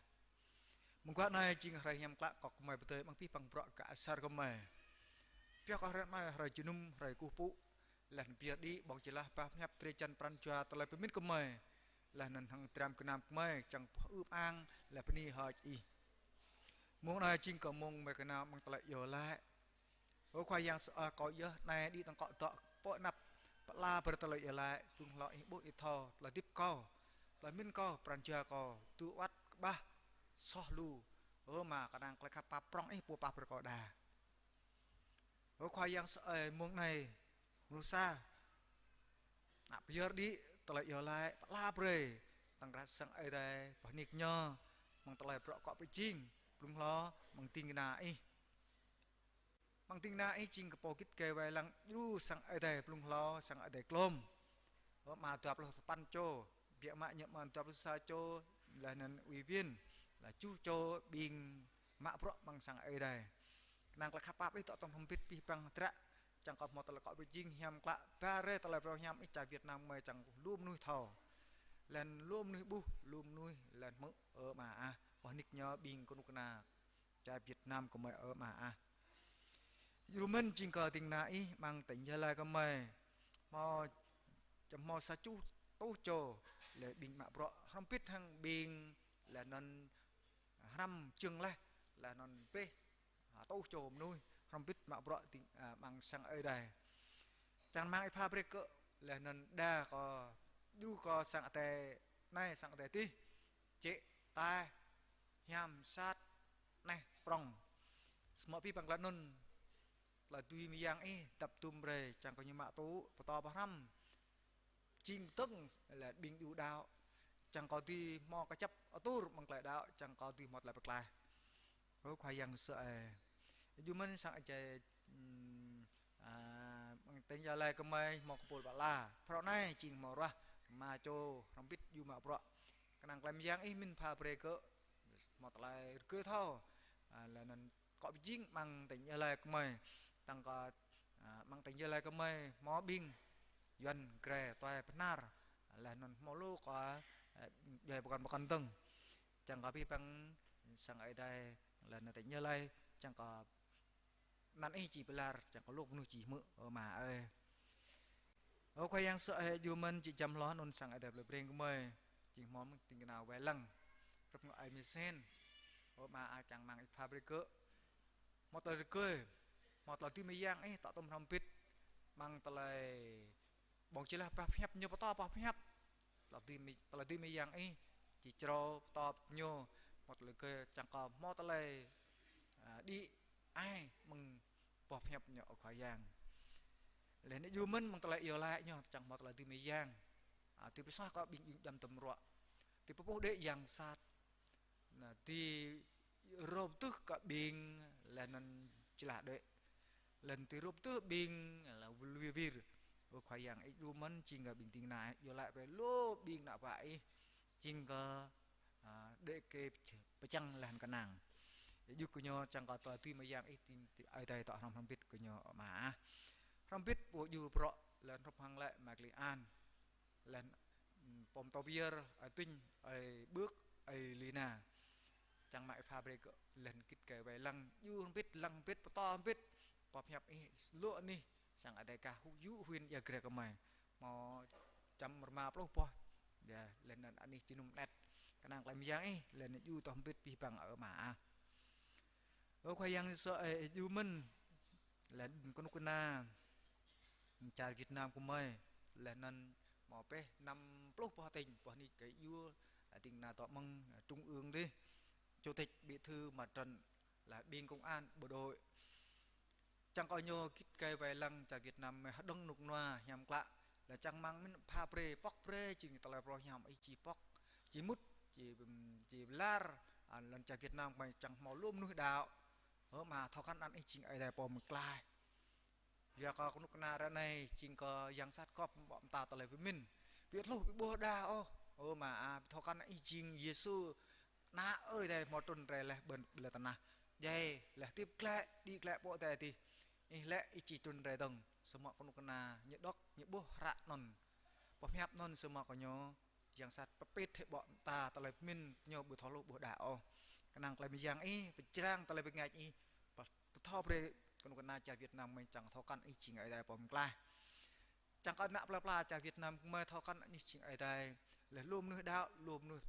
Mơguah anai jing hrơi hiam klă kơ gơmơi pơdơi amăng abih bang bruă gah asar gơmơi. Pioh kơ hrơi anai hrơi jơnum, hrơi kơkuh pơpŭ, laih anŭn pơyơr đĭ, ƀơ̆ng jơlah, pap hiăp, drơi jăn pran jua tơlơi pơmĭn gơmơi, laih anŭn hăng dram gơnam gơmơi, čang pơhưp ang, laih bơni hơơč Ih. Mông anai jing kơ mông gơmơi kơnang amăng tơlơi iâu laĭ. Ơ Khua Yang sơai, kâo yơh anai đĭ tơ̆ng akŏ dŏ pơ anăp, pơala brơi tơlơi iâu laĭ, blung hlâo Ih ƀuh Ih thâo, tơlơi hơdip kâo, tơlơi pơmĭn kâo, pran jua kâo, tŭ wơ̆t kơƀah, soh lu. Ơ Ama, kơnang tơlơi khăp pap prŏng Ih pô pap brơi kâo đa. Ơ Khua Yang sơai, mông anai, mơnuih sa, ană pơyơr đĭ tơlơi iâu laĭ, pơala brơi, tơ̆ng ră sang Ơi Adai, boh nik ñu, mơ̆ng tơlơi bruă akŏ pơjing, blung hlâo, mơ̆ng ding kơna Ih. Mơ̆ng ding kơna Ih jing kơ pô git gai wai lăng djru sang Ơi Adai blung hlâo, sang Ơi Adai klôm. Ơ Ama, dua pluh sapăn čô, biă mă ñu mơ̆n dua pluh sa čô, laih anŭn ủy viên, laih tơjuh čô ƀing mă bruă amăng sang Ơi Adai. Kơnang tơlơi khăp pap Ih dŏ tŏng hrŏm hơbĭt abih bang hơdră, čang kơ hmâo tơlơi akŏ pơjing hiam klă, ba rai tơlơi phrâo hiam Ih čar Việt Nam gơmơi čang lu mơnuih thâo. Laih anŭn lu mơnuih ƀuh, lu mơnuih laih anŭn hmư̆, ơ Ama ah, boh nik ñu ƀing kơnuk kơna čar Việt Nam gơmơi, ơ Ama ah. Yua mơ̆n jing kơ ding kơna ih amăng tỉnh Gia Lai gơmơi. Hmâo, čăm hmâo sa čuh rơtuh čô, lĕ ƀing mă bruă hrŏm hơbĭt hăng ƀing, laih anŭn hrăm čưng laih, laih anŭn pĕh, ha, rơtuh čô mơnuih hrŏm hơbĭt mă bruă ding, a, amăng sang Ơi Adai. Čang rơmang ih pha brơi kơ, laih anŭn đa kơ, djru kơ sang Ơi Adai anai sang Ơi Adai adih, jĕ, taih, hiam, sat, neh, prŏng. Samơ̆ abih bang tơlơi anŭn, tơlơi dưi mơyang ih dăp dum brơi, čang kơ ñu mă tŭ, pơtô pơhrăm. Jing dơ̆ng lĕ ƀing djru đaŏ, čang kơ dưi hmâo kơjăp atur amăng tơlơi đaŏ, čang kơ dưi hmâo tơlơi pơklaih. Ơ Khua Yang Yêsu ơi. Yua mơ̆n sang Ơi Adai, ưm, a, amăng tỉnh Gia Lai gơmơi hmâo kơpul pă la. Phrâo anai jing hmâo ruah rơma čô hrŏm hơbĭt djru mă bruă. Kơnang tơlơi mơyang ih mĭn pha brơi kơ hmâo tơlơi rơgơi thâo. A, laih anŭn akŏ pơjing amăng tỉnh Gia Lai gơmơi. Tăng kơ, a, amăng tỉnh Gia Lai gơmơi hmâo ƀing Yuan gre tuai pơhnar. Laih anŭn hmâo lu kơ, a, djuai pơkŏn pơkŏn dơ̆ng. Čang kơ abih bang sang Ơi Adai laih anŭn tỉnh Gia Lai, čang kơ anăn ih či pơlar, čang kơ lu mơnuih či hmư̆, ơ Ama ơi. Ơ Khua Yang Yêsu ơi, yua mơ̆n či čăm hloh anŭn sang Ơi Adai plei Breng gơmơi, či hmâo mơ̆n ding kơna wai lăng, hrup ngă ai mơsen. Ơ Ama, a čang rơmang ih pha brơi kơ hmâo tơlơi rơgơi, hmâo tơlơi dưi mơyang ih, tŏ tơm hrŏm hơbĭt, amăng tơlơi ƀơ̆ng či laih boh pơhiăp ñu pơtô boh pơhiăp. Tơlơi dưi mơ-, tơlơi dưi mơyang ih, či črâo pơtô ñu, hmâo tơlơi rơgơi čang kơ hmâo tơlơi, a, đĭ ai mơ̆ng boh pơhiăp ñu ơ Khua Yang. Laih anŭn yua mơ̆n amăng tơlơi iâu laĭ ñu čang hmâo tơlơi dưi mơyang. A, dưi pơsuaih kơ ƀing djŏm tơm ruă. Dưi pơpuh đuaĭ yang sat. Anai, dưi rơp tưh kơ ƀing laih anŭn či laĭ đuaĭ. Laih anŭn dưi rơp tưh ƀing laih wơl wir wir. Ơ Khua Yang, ih djru mơ̆n jing kơ ƀing ding kơna, iâu laĭ brơi lu ƀing ană bă ih. Jing kơ, a, đuaĭ kơ pơčăng laih anŭn kơnang. Ih djru kơ ñu čang kơ tơlơi dưi mơyang ih ding, ding Ơi Adai tŏ hrŏm hrŏm hơbĭt kơ ñu Ama ah. Hrŏm hơbĭt pô djru bruă laih anŭn hrup hăng lĕ Mai Kli An. Laih anŭn, ưm, pô mơtô pơyơr, ơi Tuinh, ơi Bưk, ơi Lina. Čang rơmang ih pha brơi kơ laih anŭn git gai wai lăng, djru hơbĭt, lăng hơbĭt, pơtô hơbĭt. Boh pơhiăp ih lu anih, sang Ơi Adai kah hŭ yŭ hwin ia gre gơmơi. Hmâo čăm rơma pluh boh. Yơh, laih anŭn anih jơnum anet. Kơnang tơlơi mơyang ih, laih anŭn djru tŏ hơbĭt abih bang ơ Ama ah. Ơ Khua Yang Yêsu ơi, ih djru mơ̆n. Laih anŭn kơnuk kơna čar Việt Nam gơmơi, laih anŭn hmâo pĕh năm pluh boh tỉnh, boh nik kơ yua, a, ding kơna tŏ mơ̆ng, a, trung ương adih, chủ tịch, bí thư mặt trận, laih ƀing công an, bộ đội. Čang kơ ñu git gai wai lăng čar Việt Nam gơmơi hơđơ̆ng rơnŭk rơnua hiam klă. Laih čang rơmang mĭn pha brơi, pŏk brơi, jing tơlơi phrâo hiam ih či pŏk, či mŭt, či, či lar, a, lŏn čar Việt Nam gơmơi čang hmâo lu mơnuih đaŏ. Ơ Ama, thâo krăn anăn ih jing Ơi Adai pô mơklaih. Yua kơ kơnuk kơna ră anai, jing kơ yang sat gŏp ƀô̆ mơta tơlơi pơmĭn. Ƀu thluh ƀu ƀuh đa ôh. Ơ Ama ah, thâo krăn ih jing Yêsu, Ană Ơi Adai hmâo trŭn rai laih ƀơi, ƀơi lŏn tơnah. Djai laih hơdip glaĭ, đĭ glaĭ pơ adai adih. Ih lĕ ih či trŭn rai dơ̆ng. Samơ̆ kơnuk kơna ñu dŏ, ñu ƀuh hră anŭn. Pơhiăp anŭn samơ̆ kơ ñu yang sat pơpĭt hĭ ƀô̆ mơta tơlơi pơmĭn ñu ƀu thâo hluh ƀuh đa ôh. Kơnang tơlơi mơyang ih, pơčrang tơlơi bơngač ih, pơthâo brơi kơnuk kơna čar Việt Nam gơmơi čang thâo krăn ih jing Ơi Adai pô mơklaih. Čang kơ ană plơi pla čar Việt Nam gơmơi thâo krăn ih jing Ơi Adai. Laih lu mơnuih đaŏ, lu mơnuih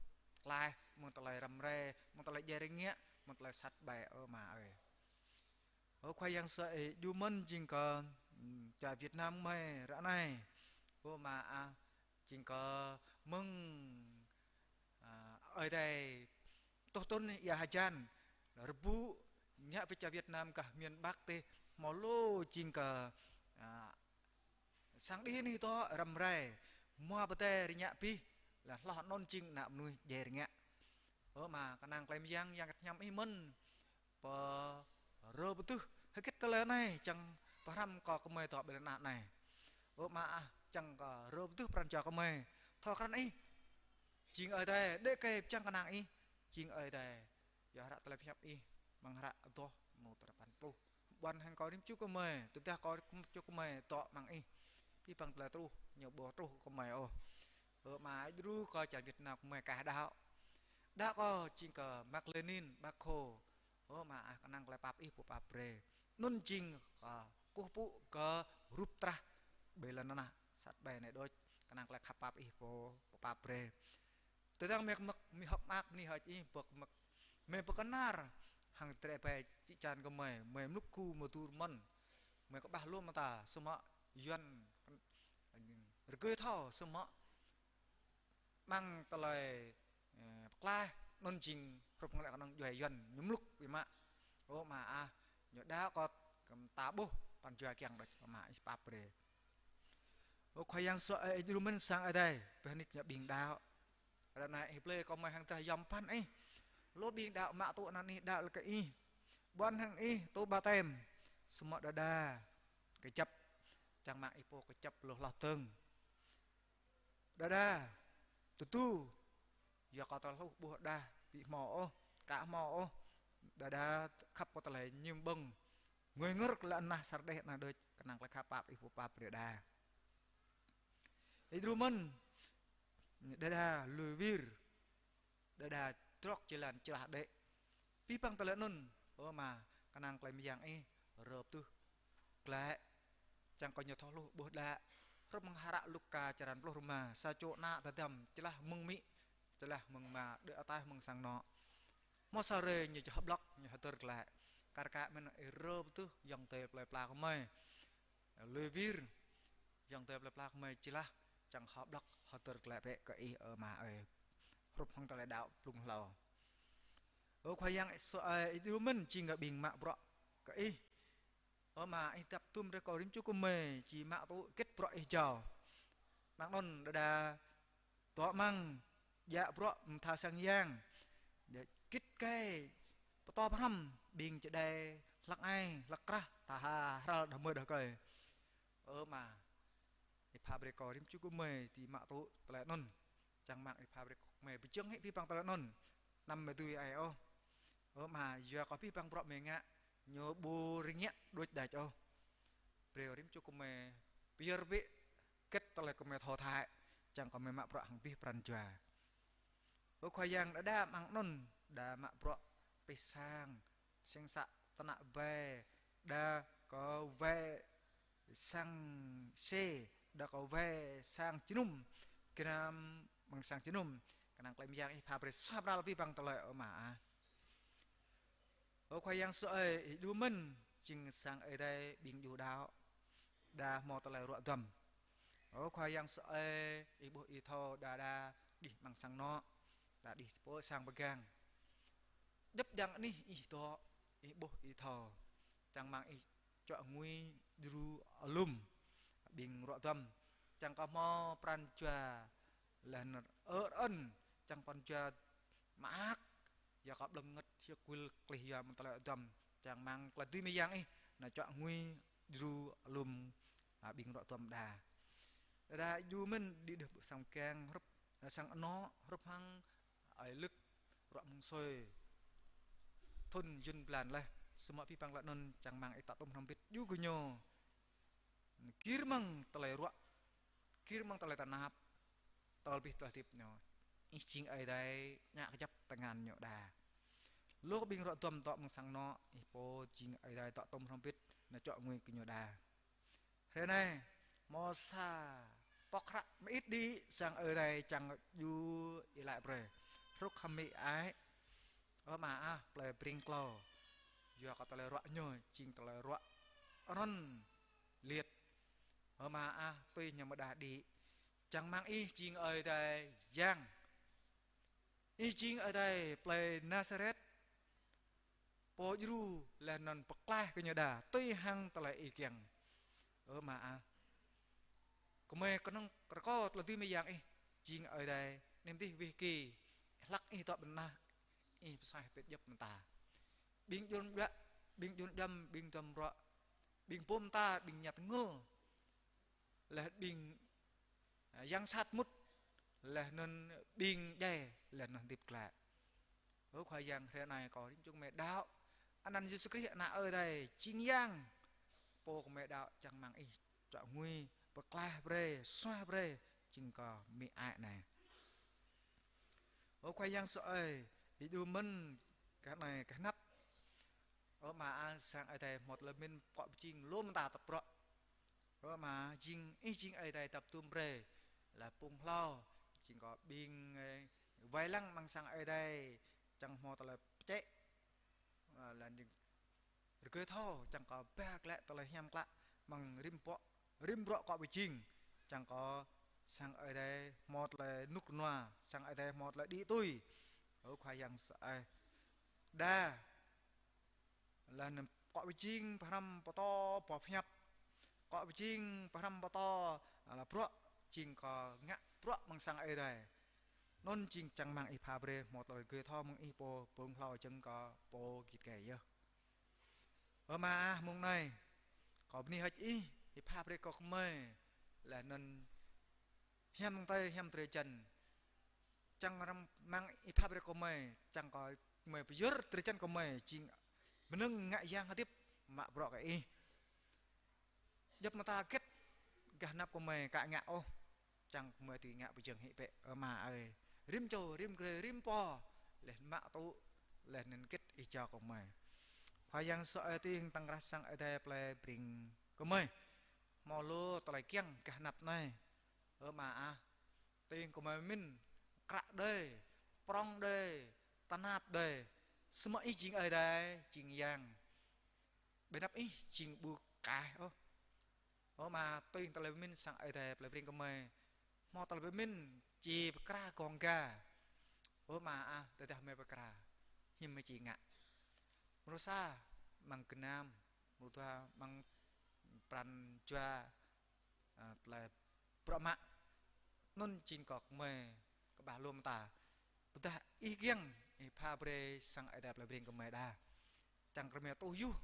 klaih, mơ̆ng tơlơi răm rai, mơ̆ng tơlơi djai rơngiă, mơ̆ng tơlơi sat ƀai ơ Ama ơi. Ơ Khua Yang Yêsu ơi, djru mơ̆n jing kơ, ưm, čar Việt Nam gơmơi ră anai. Ơ Ama ah, jing kơ mơ̆ng, a, Ơi Adai tuh tŭn ia hơjan, rơbŭ, ngă pơ čar Việt Nam gah miền Bắc adih, hmâo lu jing kơ, a, sang đih anih dŏ răm rai, hmua pơdai rơngiă abih, laih hloh anŭn jing ană mơnuih djai rơngiă. Ơ Ama, kơnang tơlơi mơyang, Yang Bơngăt Hiam ih mơ̆n, pơrơbơduh hơget tơlơi anai, čang pơhrăm kơ gơmơi dŏ ƀơi lŏn tơnah anai. Ơ Ama ah, čang kơ rơbơduh pran jua gơmơi. Thâo krăn ih jing Ơi Adai, đĕ kơ čang kơnang ih jing Ơi Adai. Yua hră tơlơi pơhiăp ih, amăng hră adoh, mơnuih tơlơi pơphan pluh. Ƀuăn hăng kơ rĭm čô gơmơi, tơdah kơ rĭm čô gơmơi dŏ amăng ih, abih bang tơlơi truh, ñu ƀu truh kơ gơmơi ôh. Ơ Ama, djru kơ čar Việt Nam gơmơi kah đaŏ. Đaŏ kơ jing kơ Mác Lênin, Bác Hồ. Ơ Ama ah, kơnang tơlơi pap ih pơpap brơi. Anŭn jing, a, kơkuh pơpŭ kơ rup trah ƀơi lŏn tơnah sat ƀai anai đôč, kơnang tơlơi khăp pap Ih pô pơpap brơi. Tơdang mơi kơmơ̆k, mơi hơ̆k mơak bơni hơơč Ih, pơkơmơ̆k, mơi pơkơnar hăng tơlơi ƀai čĭ čan kơ mơi, mơi mlŭk ku mơdur mơ̆n, mơi kơƀah lŏm mơta, samơ̆ Yuan rơgơi thâo, samơ̆ amăng tơlơi, ơ, pơklaih, anŭn jing hrup hăng lĕ kơnơ̆ng djuai Yuan ñu mlŭk biă mă. Ơ Ama ah, ñu đaŏ kơ ta ƀuh pran jua kiăng đôč, Ama Ih pap brơi. Ơ Khua Yang Yêsu ơi, Ih djru mơ̆n sang Ơi Adai, pơhơnit ñu ƀing đaŏ. Ră anai Ih blơi kơ mơi hăng drah yom pơphan Ih. Lu ƀing đaŏ mă tŭ anăn Ih, đaŏ lĕ kơ Ih. Ƀuăn hăng Ih tŭ ƀaptem. Samơ̆ đơđa kơjăp, čang rơmang Ih pô kơjăp lu hloh dơ̆ng. Đơđa tơdu, yua kơ tơlơi hluh ƀu đah ƀu hmâo ôh, ka hmâo ôh. Đơđa khăp kơ tơlơi ñim ƀơ̆ng, ngui ngơr kơ lŏn tơnah sar đeh anai đôč, kơnang tơlơi khăp pap Ih pô pap brơi đa. Ih djru mơ̆n, đơđa lui wir, đơđa trŏk jơlan čơlah đĕ. Abih bang tơlơi anŭn, ơ Ama, kơnang tơlơi mơyang Ih rơp tuh glaĭ, čang kơ ñu thâo hluh ƀuh đaŏ. Hrup hăng hră Luka črăn pluh rơma, sa čô ană tơdăm čơlah mơ̆ng amĭ, čơlah mơ̆ng ama, đuaĭ ataih mơ̆ng sang anŏ. Hmâo sa hrơi ñu čơhơblŏk, ñu hơdơr glaĭ. Kar kaĭ mơ̆n Ih rơp tuh ayŏng adơi plơi pla kơ mơi, lui wir, ayŏng adơi plơi pla kơ mơi čơlah, čang hơblŏk hơdơr glaĭ bĕ kơ Ih, ơ Ama ơi. Hrup hăng tơlơi đaŏ blung hlâo. Ơ Khua Yang Yêsu ơi, Ih djru mơ̆n jing kơ ƀing mă bruă kơ Ih. Ơ Ama, Ih dăp tum rai kơ rĭm čô gơmơi či mă tŭ hơget bruă Ih jao. Mơ̆ng anŭn đơđa dŏ mơ̆ng djă bruă mơtha sang yang, đe git gai pơtô pơhrăm ƀing čơđai hlăk ai hlăk krah, tha ha hrăl đah mơi đah kơi. Ơ Ama, Ih pap brơi kơ rĭm čô gơmơi či mă tŭ tơlơi anŭn. Čang rơmang Ih pap brơi kơ gơmơi pơjing hĭ abih bang tơlơi anŭn. Anăm mơi tui ai ôh. Ơ Ama, yua kơ abih bang bruă mơi ngă, ñu ƀu rơngiă đôč đač ôh. Brơi rĭm čô gơmơi pơyơr bĕ hơget tơlơi gơmơi thâo thâo, čang gơmơi mă bruă hăng abih pran jua. Ơ Khua Yang, đơđa mơ̆ng anŭn, đa mă bruă pih sang, seng să tơnă ƀai, đa kơ wai sang sê, đa kơ wai sang jơnum, gơnam mơ̆ng sang jơnum, kơnang tơlơi mơyang Ih pap brơi suaih pral abih bang tơlơi, ơ Ama ah. Ơ Khua Yang Yêsu ơi, Ih djru mơ̆n, jing sang Ơi Adai ƀing djru đaŏ, đa hmâo tơlơi ruă duăm. Ơ Khua Yang Yêsu ơi, Ih ƀuh Ih thâo đa đa đih amăng sang anŏ, đa đih pơ sang pơgang. Djŏp djang anih Ih dŏ, Ih ƀuh Ih thâo. Čang rơmang Ih čuă ngui djru alum ƀing ruă duăm. Čang kơ hmâo pran jua laih anŭn ơ ơn, čang pran jua mơak, yua kơ ƀlơ̆ng rơngơ̆t hiăk kuil klih yua mơ̆ng tơlơi ruă duăm. Čang rơmang tơlơi dưi mơyang Ih nao čuă ngui djru alum, a, ƀing ruă duăm đa. Đa đa Ih djru mơ̆n đĭ đah sang pơgang hrup, a, sang anŏ hrup hăng ơi Lưk, ruă mơ̆ng sui thŭn yŭn blan laih, samơ̆ abih bang tơlơi anŭn čang rơmang Ih dŏ tŭm hrŏm hơbĭt djru kơ ñu. Gir mơ̆ng tơlơi ruă, gir mơ̆ng tơlơi tơnap, tơl abih tơlơi hơdip ñu. Ih jing Ơi Adai ngă kơjăp tơngan ñu đa. Lu ƀing ruă duăm dŏ mơ̆ng sang anŏ, Ih pô jing Ơi Adai dŏ tŭm hrŏm hơbĭt, nao čuă ngui kơ ñu đa. Hrơi anai, hmâo sa pŏk hră mơit đĭ sang Ơi Adai čang djru iâu laĭ brơi. Hrup hăng amĭ ai, ơ Ama ah, plơi Bring Klâo. Yua kơ tơlơi ruă ñu jing tơlơi ruă rŏn liêt. Ơ Ama ah, tui ñu mơđah đĭ. Čang rơmang Ih jing Ơi Adai yang. Ih jing Ơi Adai plơi Nasaret, pô djru laih anŭn pơklaih kơ ñu đa, tui hăng tơlơi Ih kiăng. Ơ Ama ah, gơmơi kơnơ̆ng rơkâo tơlơi dưi mơyang Ih, jing Ơi Adai, anăm dih wih ki, hlăk Ih dŏ ƀơi lŏn tơnah, Ih pơsuaih pĕt djŏp mơta. Ƀing djuăm djuă, ƀing djuăm djuăm, ƀing duăm ruă, ƀing pôm ta, ƀing ñăt ngŭl, laih ƀing, a, yang sat mŭt, laih anŭn ƀing djai, laih anŭn hơdip glaĭ. Ơ Khua Yang, hrơi anai kâo rĭm čô gơmơi đaŏ anăn Yêsu Krist Ană Ơi Adai jing Yang, pô gơmơi đaŏ, čang rơmang Ih čuă ngui, pơklaih brơi, suaih brơi, jing kơ amĭ ai anai. Ơ Khua Yang Yêsu ơi, Ih djru mơ̆n gah anai gah anăp. Ơ Ama ah, sang Ơi Adai hmâo tơlơi pơmĭn pơkŏ pơjing lŏm ta tơprŏ. Ơ Ama, jing Ih jing Ơi Adai dăp dum brơi. Laih phung hlâo, jing kơ ƀing, ơ, wai lăng amăng sang Ơi Adai, čang hmâo tơlơi pơčĕ. Ơ, laih anŭn jing rơgơi thâo, čang kơ ba glaĭ tơlơi hiam klă, amăng rĭm pŏk, rĭm bruă akŏ pơjing, čang kơ sang Ơi Adai hmâo tơlơi rơnŭk rơnua, sang Ơi Adai hmâo tơlơi đĭ tui. Ơ Khua Yang Yêsu ơi. Đa laih anŭn akŏ pơjing pơhrăm pơtô boh pơhiăp. Akŏ pơjing pơhrăm pơtô, a, laih bruă jing kơ ngă bruă amăng sang Ơi Adai. Anŭn jing čang rơmang Ih pha brơi hmâo tơlơi rơgơi thâo mơ̆ng Ih pô, phung hlâo čang kơ pô git gai yơh. Ơ Ama ah, mông anai kâo bơni hơơč Ih, Ih pha brơi kơ gơmơi. Laih anŭn hiam tơi, hiam drơi jăn. Čang rơmang Ih pha brơi kơ gơmơi, čang kơ gơmơi pơyơr drơi jăn gơmơi, jing mơnơ̆ng ngă yang hơdip, mă bruă kơ Ih. Djŏp mơta hơget gah anăp gơmơi ka ngă ôh, čang gơmơi dưi ngă pơjing hĭ bĕ, ơ Ama ơi. Rĭm čô, rĭm grê, rĭm pô, laih mă tŭ, laih anŭn hơget Ih jao kơ gơmơi. Khua Yang Yêsu ơi, tơring tơ̆ng krah sang Ơi Adai plơi Breng gơmơi. Hmâo lu tơlơi kiăng gah anăp anai. Ơ Ama ah, tơring gơmơi pơmĭn, kră đơi, prŏng đơi, tơnap đơi. Samơ̆ Ih jing Ơi Adai, jing Yang. Ƀơi anăp Ih jing ƀu kaih ôh. Ơ Ama, tui tơlơi pơmĭn sang Ơi Adai plơi Breng gơmơi. Hmâo tơlơi pơmĭn či pơkra gong ga. Ơ Ama ah, tơdah gơmơi pơkra, hiư̆m gơmơi či ngă. Mrô sa amăng gơnam, mrô dua amăng pran jua, a, tơlơi bruă mă. Anŭn jing kơ gơmơi kơƀah lŏm ta. Tơdah Ih kiăng, Ih pha brơi sang Ơi Adai plơi Breng gơmơi đa. Čang kơ gơmơi tuh yuh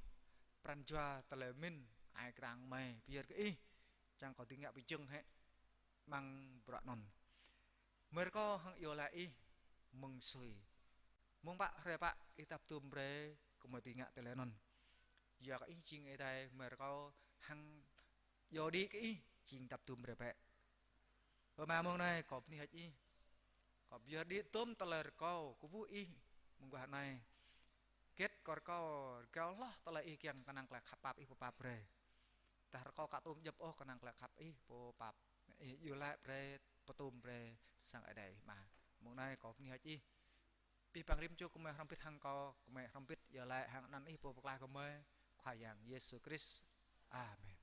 pran jua tơlơi pơmĭn ai krang gơmơi pơyơr kơ Ih. Čang kơ dưi ngă pơjing hĭ amăng bruă anŭn. Gơmơi rơkâo hăng iâu laĭ Ih mơ̆ng sui. Mơ̆ng pă hrơi pă Ih dăp dum brơi gơmơi dưi ngă tơlơi anŭn. Yua kơ Ih jing Ơi Adai, gơmơi rơkâo hăng iâu đĭ kơ Ih jing dăp dum brơi bĕ. Ơ Ama, mông anai kâo bơni hơơč Ih. Kâo pơyơr đĭ tôm tơlơi rơkâo kơkuh Ih mơguah anai. Hơget kâo rơkâo, rơkâo hloh tơlơi Ih kiăng, kơnang tơlơi khăp pap Ih pơpap brơi. Tơdah rơkâo ka tôm djŏp ôh, kơnang tơlơi khăp Ih pơpap. Ih iâu laĭ brơi, pơtum brơi sang Ơi Adai Ama. Mông anai kâo bơni hơơč Ih. Abih bang rĭm čô gơmơi hrŏm hơbĭt hăng kâo, gơmơi hrŏm hơbĭt iâu laĭ hăng anăn Ih Pô Pơklaih gơmơi, Khua Yang Yêsu Krist. Amen.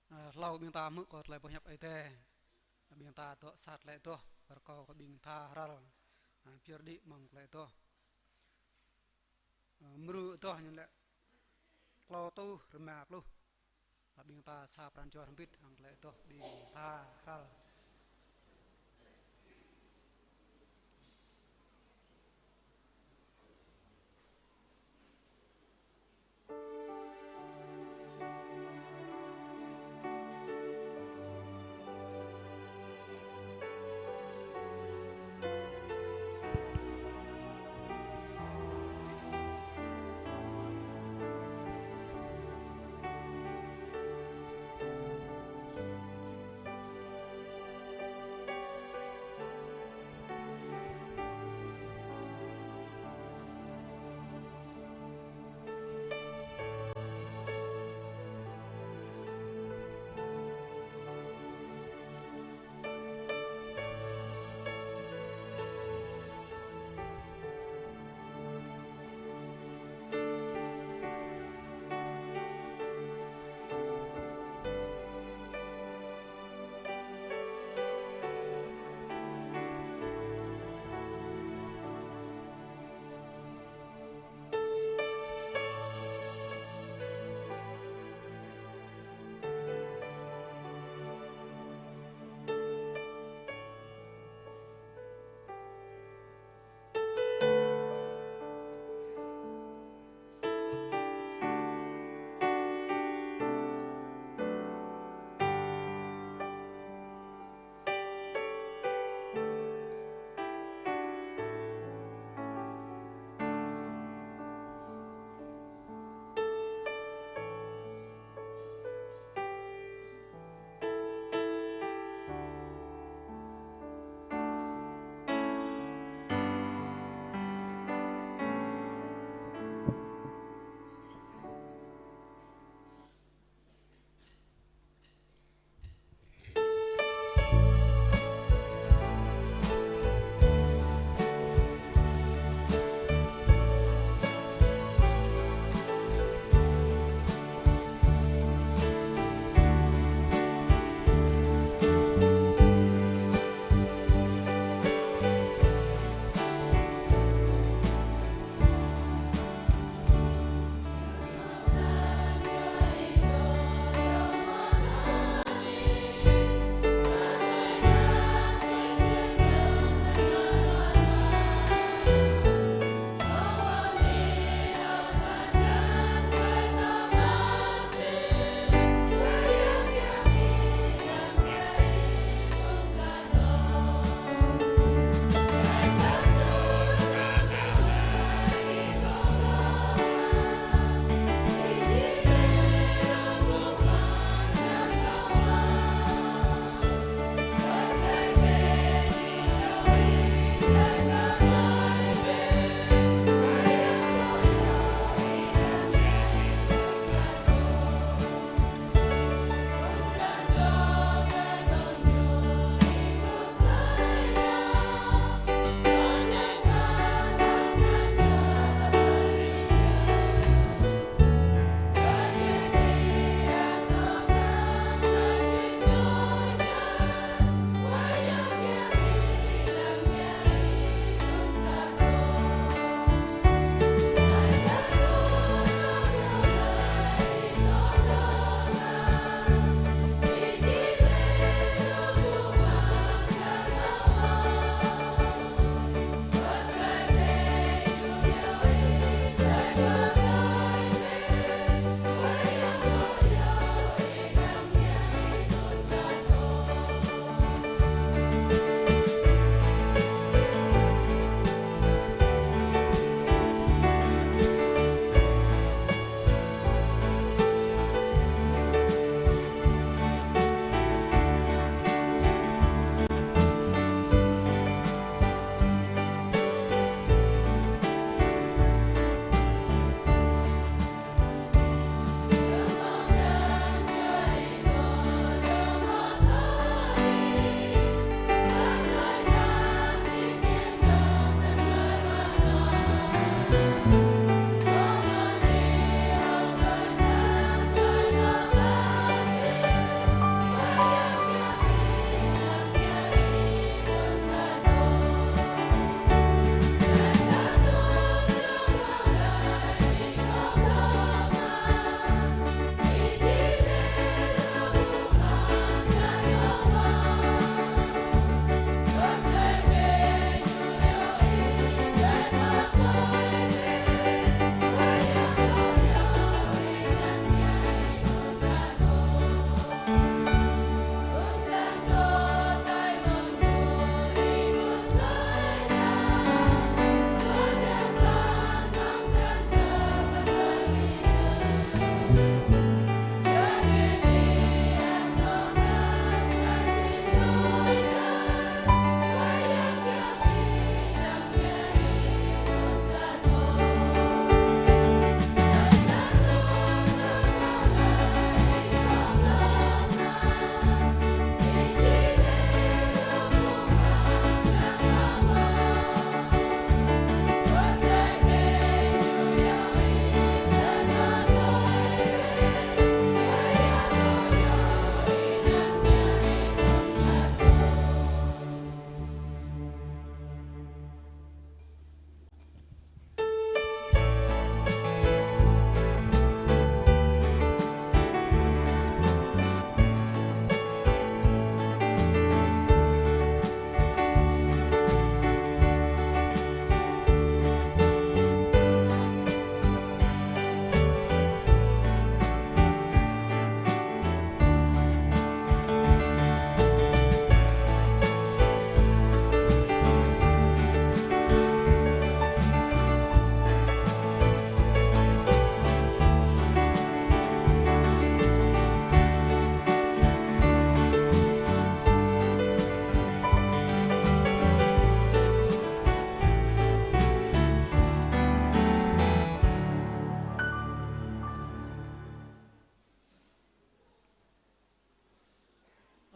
Ơ, hlâo ƀing ta hmư̆ kơ tơlơi pơhiăp Ơi Adai, ƀing ta dŏ sa tơlơi adoh, rơkâo kơ ƀing ta hrăl, ơ, pơyơr đĭ mơ̆ng tơlơi adoh. Ơ, mrô adoh ñu lĕ klâo rơtuh rơma pluh. Ơ, ƀing ta sa pran jua hrŏm hơbĭt hăng tơlơi adoh ƀing ta hrăl.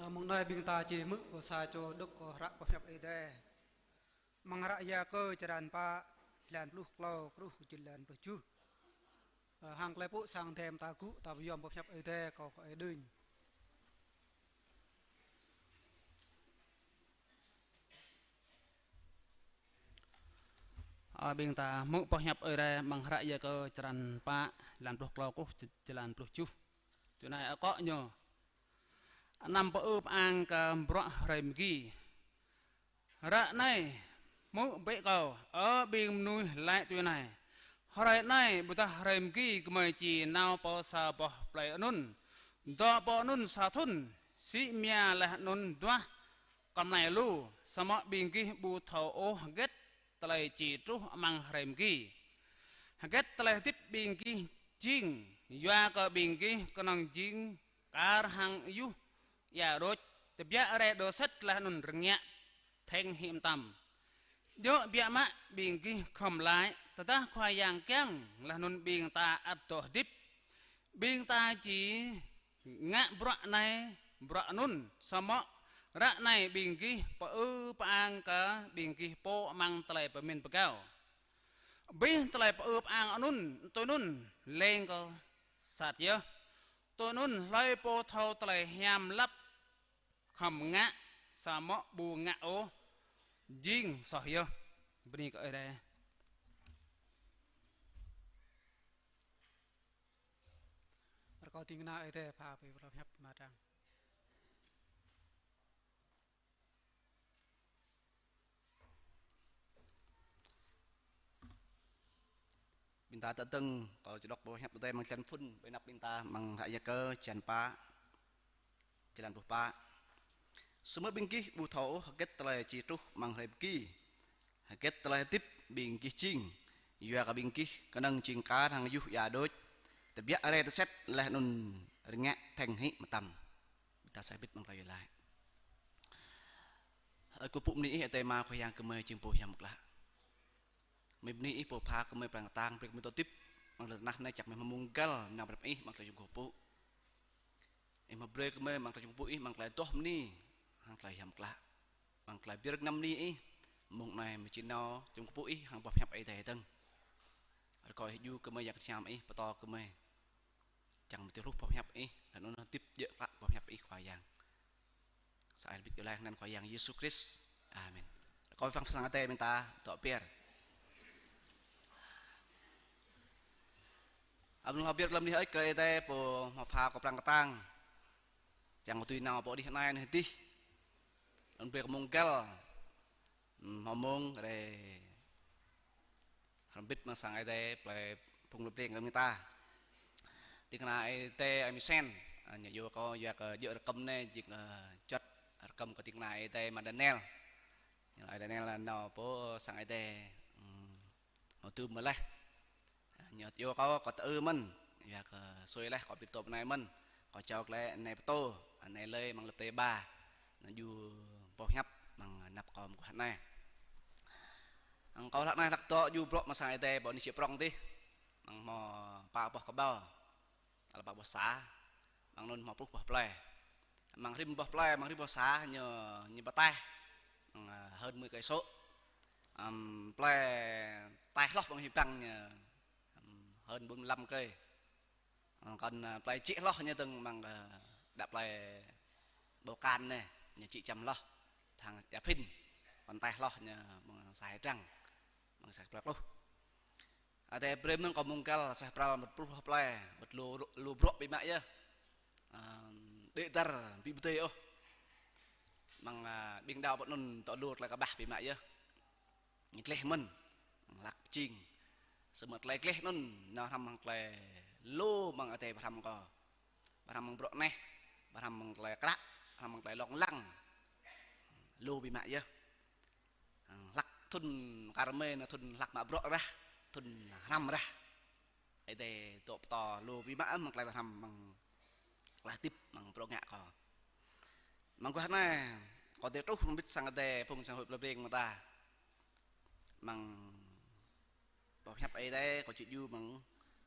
Mơ̆ng anai ƀing ta či hmư̆ kơ sa čô đŏk kơ hră boh hiăp Ơi Adai. Amăng hră Yakơ črăn pă, jơlan pluh klâo truh kơ jơlan pluh tơjuh. Ơ, hăng tơlơi pơpŭ sang Ơi Adai mơta gŭ, ta pơyom boh hiăp Ơi Adai kâo kơ ơi đưm. Ơ, ƀing ta hmư̆ boh hiăp Ơi Adai amăng hră Yakơ črăn pă, jơlan pluh klâo truh jơlan pluh tơjuh. Tui anai akŏ ñu: Anăm pơư pơang kơ bruă hrơi mơgi. Ră anai hmư̆ bĕ kâo, ơ ƀing mơnuih, laĭ tui anai: Hrơi anai ƀôdah hrơi mơgi gơmơi či nao pơ sa boh plơi anŭn, dŏ pơ anŭn sa thŭn, sĭ mia laih anŭn duah kơmlai lu, samơ̆ ƀing gih ƀu thâo ôh hơget tơlơi či truh amăng hrơi mơgi. Hơget tơlơi hơdip ƀing gih jing, yua kơ ƀing gih kơnơ̆ng jing kar hăng ayuh ia đôč, tơbiă rai đơ sĕt laih anŭn rơngiă thĕng hĭ mơtam. Djơ̆ biă mă ƀing gih khŏm laĭ: Tơdah Khua Yang kiăng, laih anŭn ƀing ta ăt dŏ hơdip. Ƀing ta či ngă bruă anai bruă anŭn, samơ̆ ră anai ƀing gih pơư pơang kơ ƀing gih pô amăng tơlơi pơmĭn pơgao. Abih tơlơi pơư pơang anŭn, tui anŭn leng kơ sat yơh. Tui anŭn hlơi pô thâo tơlơi hiam lăp khŏm ngă, samơ̆ ƀu ngă ôh, jing soh yơh. Bơni kơ Ơi Adai. Rơkâo ding kơna Ơi Adai pha brơi boh hiăp mơta. Ƀing ta tơdơ̆ng, kâo či đŏk boh hiăp Ơi Adai amăng jơlan phŭn, ƀơi anăp ƀing ta amăng hră Yakơ črăn pă, jơlan pluh pă. Samơ̆ ƀing gih ƀu thâo ôh hơget tơlơi či truh amăng hrơi mơgi, hơget tơlơi hơdip ƀing gih jing, yua kơ ƀing gih kơnơ̆ng jing kar hăng ayuh ia đôč, tơbiă rai tơsĕt laih anŭn rơngiă thĕng hĭ mơtam. Ƀing ta sa bit amăng tơlơi laĭ. Ơ, kâo pơpŭ bơni Ih, Ơi Adai Ama Khua Yang gơmơi jing Pô hiam mơak klă. Gơmơi bơni Ih pô pha gơmơi pran kơtang, brơi gơmơi dŏ hơdip amăng lŏn tơnah anai, čang gơmơi hmâo mông găl nao pơhrăm Ih amăng tơlơi čơkŭng pơpŭ. Ih hmâo brơi gơmơi amăng tơlơi čơkŭng pơpŭ Ih, amăng tơlơi adoh bơni, hăng tơlơi hiam klă, amăng tơlơi pơyơr gơnam bơni Ih. Mông anai gơmơi či nao čơkŭng pơpŭ Ih hăng boh hiăp Ơi Adai dơ̆ng. Rơkâo Ih djru gơmơi, Yang Bơngăt Hiam Ih pơtô gơmơi. Čang gơmơi tui hluh boh hiăp Ih, laih anŭn hơdip djơ̆ klă boh hiăp Ih, Khua Yang. Sa ai bit iâu laĭ amăng anăn Khua Yang Yêsu Krist. Amen. Rơkâo Ih pơang pơ sang Ơi Adai, ƀing ta dŏ pơyơr. Ơ, ƀing ta dŏ pơyơr lơ̆m anih ơi, kơ Ơi Adai pô hmâo pha kơ pran kơtang, čang kơ tui nao pơ anih anai anih adih. Anŭn brơi kơ mông găl, hm, hmâo mông rai hrŏm hơbĭt amăng sang Ơi Adai, plơi phung plơi Breng kơ ƀing ta. Ding kơna Ơi Adai Ơi Misen, ơ, ñu iâu kâo yua kơ djơ̆ rơkơm anai, jing, ơ, čuăt rơkơm kơ ding kơna Ơi Adai Ama Daniel. Ñu laĭ Ơi Daniel nao pơ sang Ơi Adai, hm, hmâo tơm mơ̆ laih. Ñu iâu kâo, kâo tơư mơ̆n, yua kơ sui laih kâo ƀu tŭ pơ anai mơ̆n. Kâo jao glaĭ anai pơtô, anai lơi amăng lơ̆p tơi ba. Anŭn djru boh hiăp amăng anăp kâo mơguah anai. Hăng kâo hlăk anai hlăk dŏ djru bruă amăng sang Ơi Adai pơ anih čư̆ prŏng adih. Amăng hmâo pă boh kơƀâo, tal pă boh sa, amăng anŭn hmâo pluh boh plơi. Amăng rĭm boh plơi, amăng rĭm boh sa ñu, ñu pơtaih, amăng, ơ, hơn mười cây số. Ăm, plơi taih hloh amăng hĭ păng ñu, ăm, hơn bốn mươi lăm cây. Ăm, kŏn, ơ, plơi jĕ hloh ñu dơ̆ng amăng, ơ, đă plơi Bô Kan anai, ñu jĕ čăm hloh, hăng Ia Phin. Kŏn taih hloh ñu amăng sa hơdrăng, amăng sa plơi pluh. Ơi Adai brơi mơ̆ng kâo mông găl suaih pral mơ̆ng pluh hloh plơi, wơ̆t lu, lu bruă biă mă yơh. Ơ, đĭ dar ƀu pơdơi ôh. Amăng, ơ, ƀing đaŏ pơ anŭn dŏ lu tơlơi kơƀah biă mă yơh. Ñu gleh mơ̆n, hlăk pơjing. Samơ̆ tơlơi gleh anŭn nao hrăm hăng tơlơi lu mơ̆ng Ơi Adai pơhrăm kâo. Pơhrăm mơ̆ng bruă anai, pơhrăm mơ̆ng tơlơi kră, pơhrăm mơ̆ng tơlơi lông lăng. Lu biă mă yơh. Hlăk thŭn kar mơi anai thŭn hlăk mă bruă rah, thŭn hrăm rah. Ơi Adai dŏ pơtô lu biă mă mơ̆ng tơlơi pơhrăm, mơ̆ng tơlơi hơdip, mơ̆ng bruă ngă kâo. Mơguah anai, kâo tơlơi truh mơbit sang Ơi Adai, phung sang Hội plơi Breng mơta. Mơ̆ng boh hiăp Ơi Adai, kâo či djru mơ̆ng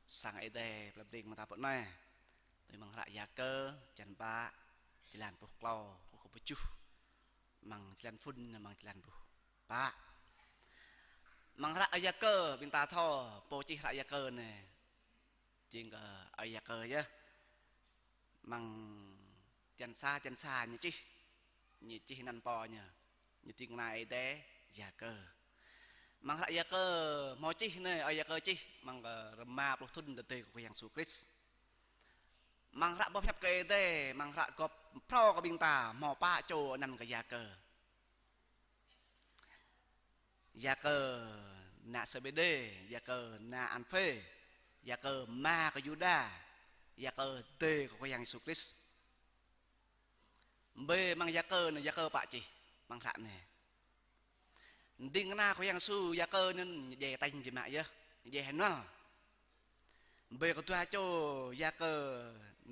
sang Ơi Adai plơi Breng mơta pơ anai. Tui mơ̆ng hră Yakơ, črăn pă, jơlan pluh klâo, pluh pơjuh, amăng jơlan phŭn, amăng jơlan pluh pă. Amăng hră Yakơ, ƀing ta thâo, pô čih hră Yakơ anai jing kơ ơi Yakơ yơh. Amăng črăn sa, črăn sa ñu čih, ñu čih anăn pô ñu, ñu ding kơna Ơi Adai Yakơ. Amăng hră Yakơ hmâo čih anai, ơi Yakơ čih amăng kơ rơma pluh thŭn tơdơi kơ Khua Yang Yêsu Krist. Amăng hră boh hiăp kơ Ơi Adai, amăng hră gŏp phrâo kơ ƀing ta hmâo pă čô anăn kơ Yakơ. Yakơ ană Sêbêđê, Yakơ ană Alphê, Yakơ ama kơ Yuđa, Yakơ adơi kơ Khua Yang Yêsu Krist. Ƀơi amăng Yakơ anai, Yakơ pă čih amăng hră anai. Ding kơna Khua Yang Yêsu, Yakơ anŭn ñu djai tañ biă mă yơh, ñu djai hơnuăl. Ƀơi kơ dua čô Yakơ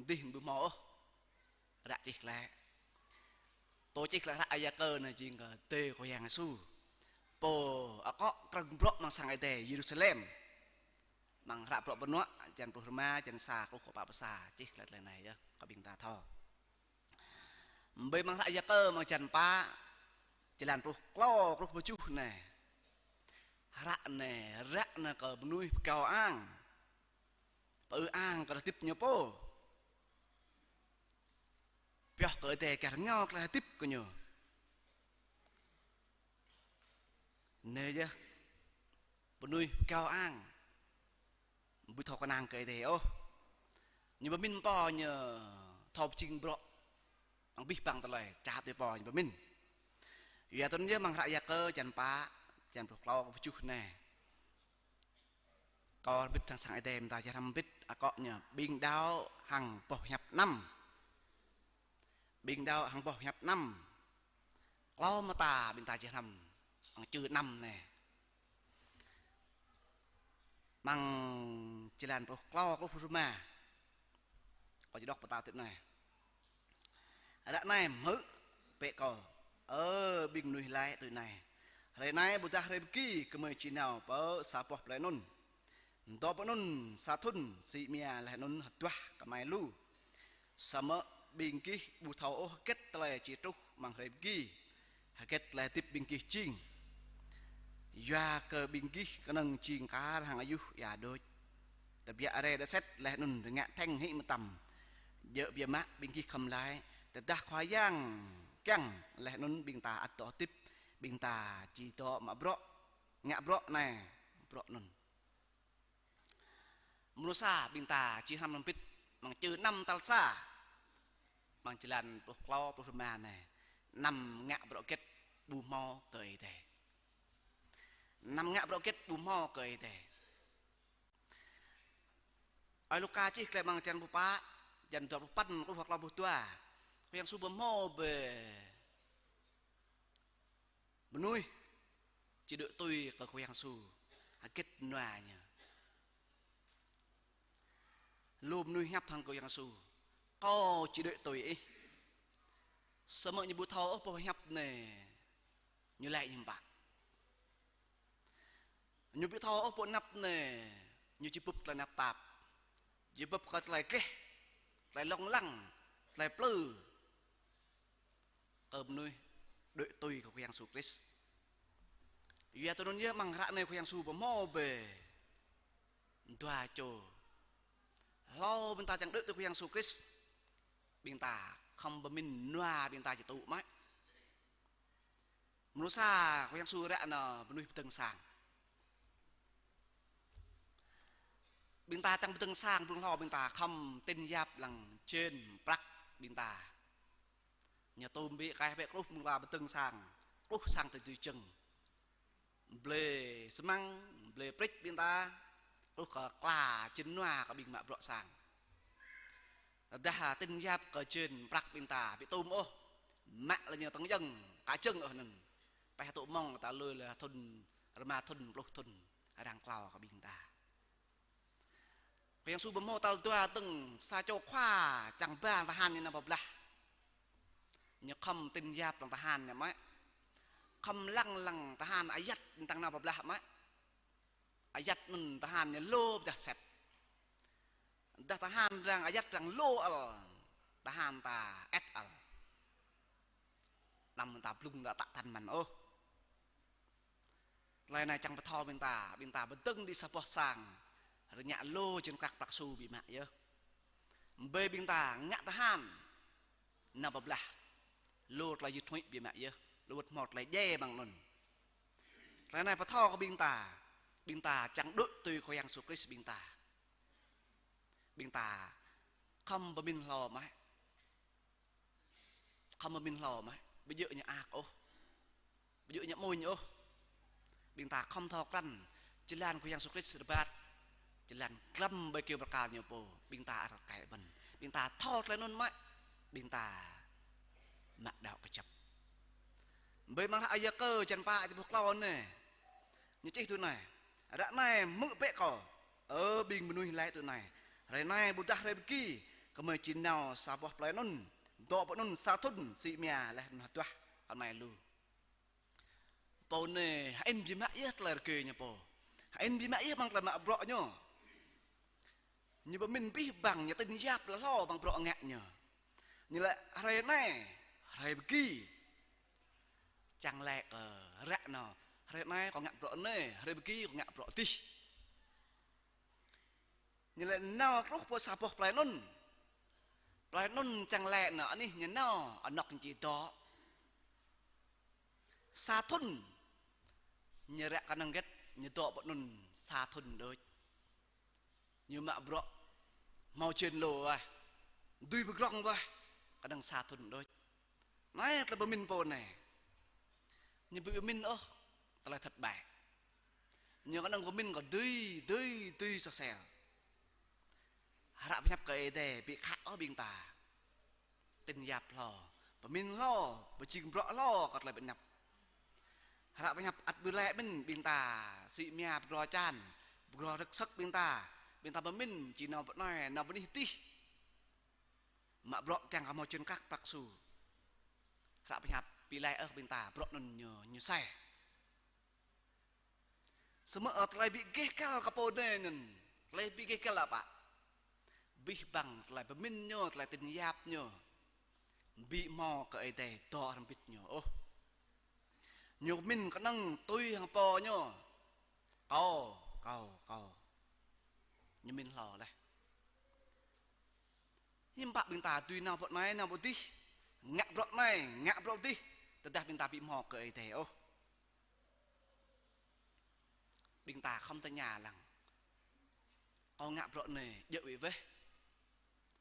dih ƀu hmâo ôh ră čih klă. Pô čih klă hră Yakơ anai jing kơ adơi Khua Yang Yêsu, pô akŏ krơ̆ng bruă amăng sang Ơi Adai Yêrusalem. Amăng hră Bruă Bơnuă, črăn pluh rơma, črăn sa truh kơ pă pluh sa, čih klă tơlơi anai yơh, kơ ƀing ta thâo. Ƀơi amăng hră Yakơ amăng črăn pă, jơlan pluh klâo truh pơjuh anai. Hră anai, ră anai kơ mơnuih pơkâo ang, pơư ang kơ tơlơi hơdip ñu pô, pioh kơ Ơi Adai gah rơngiao tơlơi hơdip kơ ñu. Anai yơh, mơnuih pơkâo ang ƀu thâo kơnang kơ Ơi Adai ôh. Ñu pơmĭn pô ñu thâo pơjing bruă, amăng abih bang tơlơi, čăt tui pô ñu pơmĭn. Yua anŭn yơh amăng hră Yakơ črăn pă, črăn pluh klâo truh pơjuh anai. Kâo hơbĭt hăng sang Ơi Adai, ƀing ta či hrăm hơbĭt akŏ ñu, ƀing đaŏ hăng boh hiăp anăm. Ƀing đaŏ hăng boh hiăp anăm. Klâo mơta ƀing ta či hrăm amăng črăn anăm anai. Amăng jơlan pluh klâo truh pluh rơma. Kâo či đŏk pơtao tui anai. Ră anai hmư̆ bĕ kâo, ơ ƀing mơnuih laĭ tui anai: Hrơi anai ƀôdah hrơi pơgi, gơmơi či nao pơ sa boh plơi anŭn. Dŏ pơ anŭn sa thŭn, sĭ mia laih anŭn hơduah kơmai lu. Samơ̆ ƀing gih ƀu thâo ôh hơget tơlơi či truh amăng hrơi pơgi, hơget tơlơi hơdip ƀing gih jing. Yua kơ ƀing gih kơnơ̆ng jing kar hăng ayuh ia đôč. Tơbiă rai đơset laih anŭn rơngiă thĕng hĭ mơtam. Djơ̆ biă mă ƀing gih khŏm laĭ: Tơdah Khua Yang kiăng laih anŭn ƀing ta ăt dŏ hơdip, ƀing ta či dŏ mă bruă, ngă bruă anai, bruă anŭn. Mrô sa ƀing ta či hrăm hrŏm hơbĭt amăng črăn anăm tal sa, amăng jơlan pluh klâo, pluh rơma anai. Anăm ngă bruă hơget ƀu hmâo kơ Ơi Adai. Anăm ngă bruă hơget ƀu hmâo kơ Ơi Adai. Ơi Luka čih glaĭ amăng črăn pluh pă, črăn dua pluh păn truh klâo pluh dua. Khua Yang Yêsu pơhmô bĕ mơnuih či đuaĭ tui kơ Khua Yang Yêsu, hơget nua ñu. Lu mơnuih hiăp hăng Khua Yang Yêsu: Kâo či đuaĭ tui ih. Samơ̆ ñu ƀu thâo ôh boh hiăp anai ñu laĭ hiư̆m pă. Ñu ƀu thâo ôh boh hiăp anai, ñu či bưp tơlơi tơnap tap, či bưp kơ tơlơi gleh, tơlơi lông lăng, tơlơi plư kơ mơnuih đuaĭ tui kơ Khua Yang Yêsu Krist. Yua anŭn yơh amăng hră anai Khua Yang Yêsu pơhmô bĕ dua čô. Hlâo ƀing ta čang đuaĭ tui Khua Yang Yêsu Krist, ƀing ta khŏm pơmĭn nua ƀing ta či tŭ mơ̆. Mrô sa Khua Yang Yêsu ră anai mơnuih pơdơ̆ng sang. Ƀing ta čang pơdơ̆ng sang, blung hlâo ƀing ta khŏm tin yap lăng jên prăk ƀing ta. Ñu tŭm ƀĕ kaih ƀĕ kruh ƀing ta pơdơ̆ng sang, kruh sang tơdơi jơ̆ng. Blơi sơmăng, blơi prĭč ƀing ta, kruh kơ kla jên nua kơ ƀing mă bruă sang. Tơdah tin yap kơ jên prăk ƀing ta ƀu tŭm ôh, mă lĕ ñu tơ̆ng jơ̆ng, ka jơ̆ng ôh anŭn. Pĕh tŭ mơ̆ng ta lui lĕ thŭn, rơma thŭn, pluh thŭn, arăng klâo kơ ƀing ta. Khua Yang Yêsu pơhmô tal dua dơ̆ng, sa čô khua čang ba tơhan ñu nao pơblah. Ñu khŏm tin yap lăng tơhan ñu mơ̆. Khŏm lăng lăng tơhan ayăt tăng nao pơblah mơ̆. Ayăt anŭn tơhan ñu lu pơdah set. Dah tơhan arăng ayăt arăng lu ăl, tơhan ta ĕt ăl. Anăm ƀing ta blung ta tă tăn mơ̆n ôh. Tơlơi anai čang pơthâo ƀing ta, ƀing ta pơdơ̆ng đĭ sa boh sang, rơñă lu jên krăk prăk su biă mă yơh. Ƀơi ƀing ta ngă tơhan, nao pơblah, lu tơlơi yit huĭ biă mă yơh, lu wơ̆t hmâo tơlơi djai mơ̆ng anŭn. Tơlơi anai pơthâo kơ ƀing ta, ƀing ta čang đuaĭ tui Khua Yang Yêsu Krist ƀing ta. Ƀing ta khŏm pơmĭn hlâo mơ̆, khŏm pơmĭn hlâo mơ̆, ƀu djơ̆ ñu ak ôh, ƀu djơ̆ ñu amuñ ôh. Ƀing ta khŏm thâo krăn jơlan Khua Yang Yêsu Krist rơbat, jơlan glăm ƀơi kơyâo bơrkal ñu pô, ƀing ta ăt kĕ ƀơ̆n. Ƀing ta thâo tơlơi anŭn mơ̆, ƀing ta mă đaŏ kơjăp. Ƀơi amăng hră Yakơ čăn pă, tơpul klâo anai, ñu čih tui anai: Ră anai hmư̆ bĕ kâo, ơ ƀing mơnuih, laĭ tui anai: Hrơi anai ƀôdah hrơi pơgi, gơmơi či nao sa boh plơi anŭn, dŏ pơ anŭn sa thŭn, sĭ mia laih anŭn hơduah kơ anai lu. Pô anai hơĭn biă mă yơh tơlơi rơgơi ñu pô. Hơĭn biă mă yơh amăng tơlơi mă bruă ñu. Ñu pơmĭn abih bang, ñu tĭn yap hlâo amăng bruă ngă ñu. Ñu laĭ: Hrơi anai, hrơi pơgi, čang laĭ kơ ră anai: Hrơi anai kâo ngă bruă anai, hrơi pơgi kâo ngă bruă adih. Ñu laĭ nao truh pơ sa boh plơi anŭn. Plơi anŭn čang laĭ anŭn anih ñu nao, anŏk ñu či dŏ. Sa thŭn. Ñu ră kơnơ̆ng hơget, ñu dŏ pơ anŭn sa thŭn đôč. Ñu mă bruă hmâo jên lu wơ̆t, dưi pơdrŏng wơ̆t, kơnơ̆ng sa thŭn đôč. Anai tơlơi pơmĭn pô anai. Ñu ƀu pơmĭn ôh tơlơi thất bại. Ñu kơnơ̆ng pơmĭn kơ dưi, dưi, dưi soh sel. Hră pơhiăp kơ Ơi Adai ƀu khă ôh ƀing ta. Tĭn yap hlâo, pơmĭn hlâo, pơjing bruă hlâo kơ tơlơi pơhiăp. Hră pơhiăp ăt ƀu laĭ mơ̆n ƀing ta sĭ mia pơdrŏng čan, pơdrŏng rơ̆k sơ̆k ƀing ta. Ƀing ta pơmĭn či nao pơ anai, nao pơ anih adih. Mă bruă kiăng kơ hmâo jên krăk prăk su. Hră pơhiăp ƀu laĭ ôh ƀing ta bruă anŭn ñu, ñu sai. Samơ̆ tơlơi ƀu gêh găl kơ pô anai anŭn, tơlơi ƀu gêh găl lă pă. Abih bang tơlơi pơmĭn ñu, tơlơi tĭn yap ñu, ƀu hmâo kơ Ơi Adai dŏ hrŏm hơbĭt ñu ôh. Ñu pơmĭn kơnơ̆ng tui hăng pô ñu. Kâo, kâo, kâo. Ñu pơmĭn hlâo laih. Hiư̆m pă ƀing ta dưi nao pơ anai, nao pơ adih, ngă bruă anai, ngă bruă adih, tơdah ƀing ta ƀu hmâo kơ Ơi Adai ôh. Ƀing ta khŏm tơña lăng: Kâo ngă bruă anai djơ̆ ƀu weh?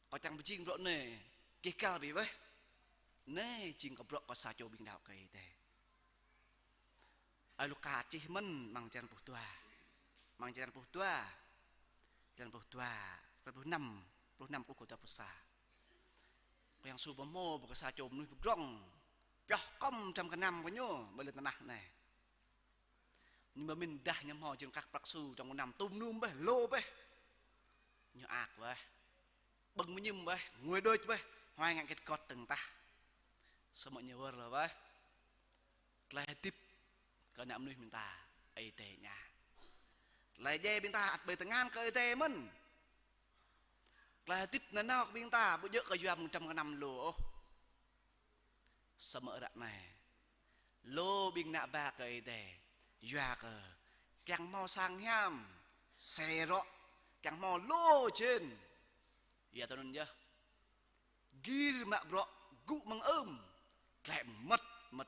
Kâo čang pơjing bruă anai gêh găl ƀu weh? Anai jing kơ bruă kơ sa čô ƀing đaŏ kơ Ơi Adai. Ơi Luka čih mơ̆n amăng črăn pluh dua. Amăng črăn pluh dua. Črăn pluh dua, črăn pluh năm, pluh năm truh kơ dua pluh sa. Khua Yang Yêsu pơhmô kơ sa čô mơnuih pơdrŏng, pioh kŏm trăm gơnam kơ ñu ƀơi lŏn tơnah anai. Ñu pơmĭn dah ñu hmâo jên krăk prăk su, trăm gơnam tum num ƀĕ, lu ƀĕ. Ñu ak wơ̆t. Ƀơ̆ng mơñum wơ̆t, ngui đôč wơ̆t, huai ngă hơget gŏt tơ̆ng tah. Samơ̆ ñu wơr laih wơ̆t. Tơlơi hơdip kơ ană mơnuih ƀing ta, Ơi Adai ngă. Tơlơi djai ƀing ta ăt ƀơi tơngan kơ Ơi Adai mơ̆n. Tơlơi hơdip nanao kơ ƀing ta, ƀu djơ̆ kơ yua mơ̆ng trăm gơnam lu ôh. Samơ̆ ră anai, lu ƀing ană bă kơ Ơi Adai, yua kơ kiăng hmâo sang hiam, xe rŏ, kiăng hmâo lu jên. Yua tui anŭn yơh. Gir mă bruă gŭ mơ̆ng ưm, tlĕ mơmŏt mơmŏt.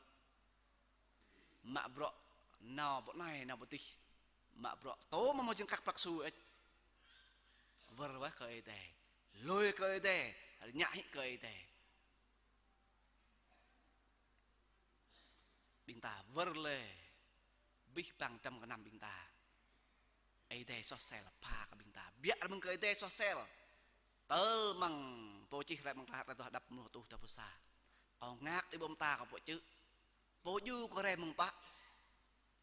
Mă bruă nao pơ anai nao pơ adih. Mă bruă tơm mơ̆ hmâo jên krăk prăk su ĕč. Wơr wơ̆t kơ Ơi Adai. Lui kơ Ơi Adai, rơñă hĭ kơ Ơi Adai. Ƀing ta wơr laih abih bang trăm gơnam ƀing ta. Ơi Adai soh sel pha kơ ƀing ta. Biă mơ̆ng kơ Ơi Adai soh sel. Tơl mơ̆ng pô čih rai mơ̆ng hră Tơlơi Adap mơnuih tuh dua pluh sa. Kâo ngă đĭ ƀô̆ mơta kâo pơčư̆. Pô djru kâo rai mơ̆ng pă.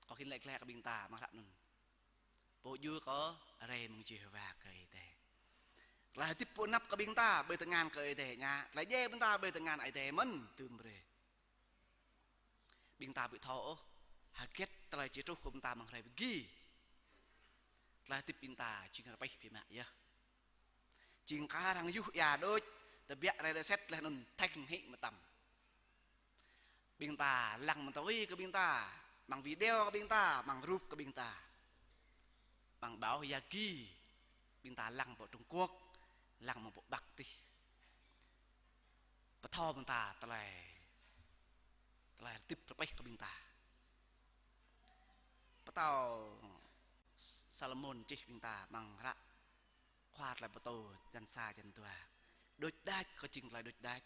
Kâo khĭn laĭ glaĭ kơ ƀing ta mơ̆ng hră anŭn. Pô djru kâo rai mơ̆ng Yêhôwa kơ Ơi Adai. Tơlơi hơdip pơ anăp kơ ƀing ta ƀơi tơngan kơ Ơi Adai ngă. Tơlơi djai ƀing ta ƀơi tơngan Ơi Adai mơ̆n dưm brơi. Ƀing ta ƀu thâo ôh hơget tơlơi či truh kơ ƀing ta mơ̆ng hrơi pơgi. Tơlơi hơdip ƀing ta jing rơpêh biă mă yơh. Jing kar hăng yuh ia đôč, tơbiă rai đơset laih anŭn thĕng hĭ mơtam. Ƀing ta lăng mơ̆ng tui kơ ƀing ta, mơ̆ng video kơ ƀing ta, mơ̆ng rup kơ ƀing ta, mơ̆ng báo Yagi, ƀing ta lăng pơ Trung Quốc, lăng mơ̆ng pơ Bắc tih. Pơthâo mơ̆ng ta tơlơi, tơlơi tip rơpeh kơ ƀing ta. Pơtao Salomon čih ƀing ta mơ̆ng hră Khua tơlơi pơtô črăn sa črăn dua. Đôč đač kơ jing tơlơi đôč đač.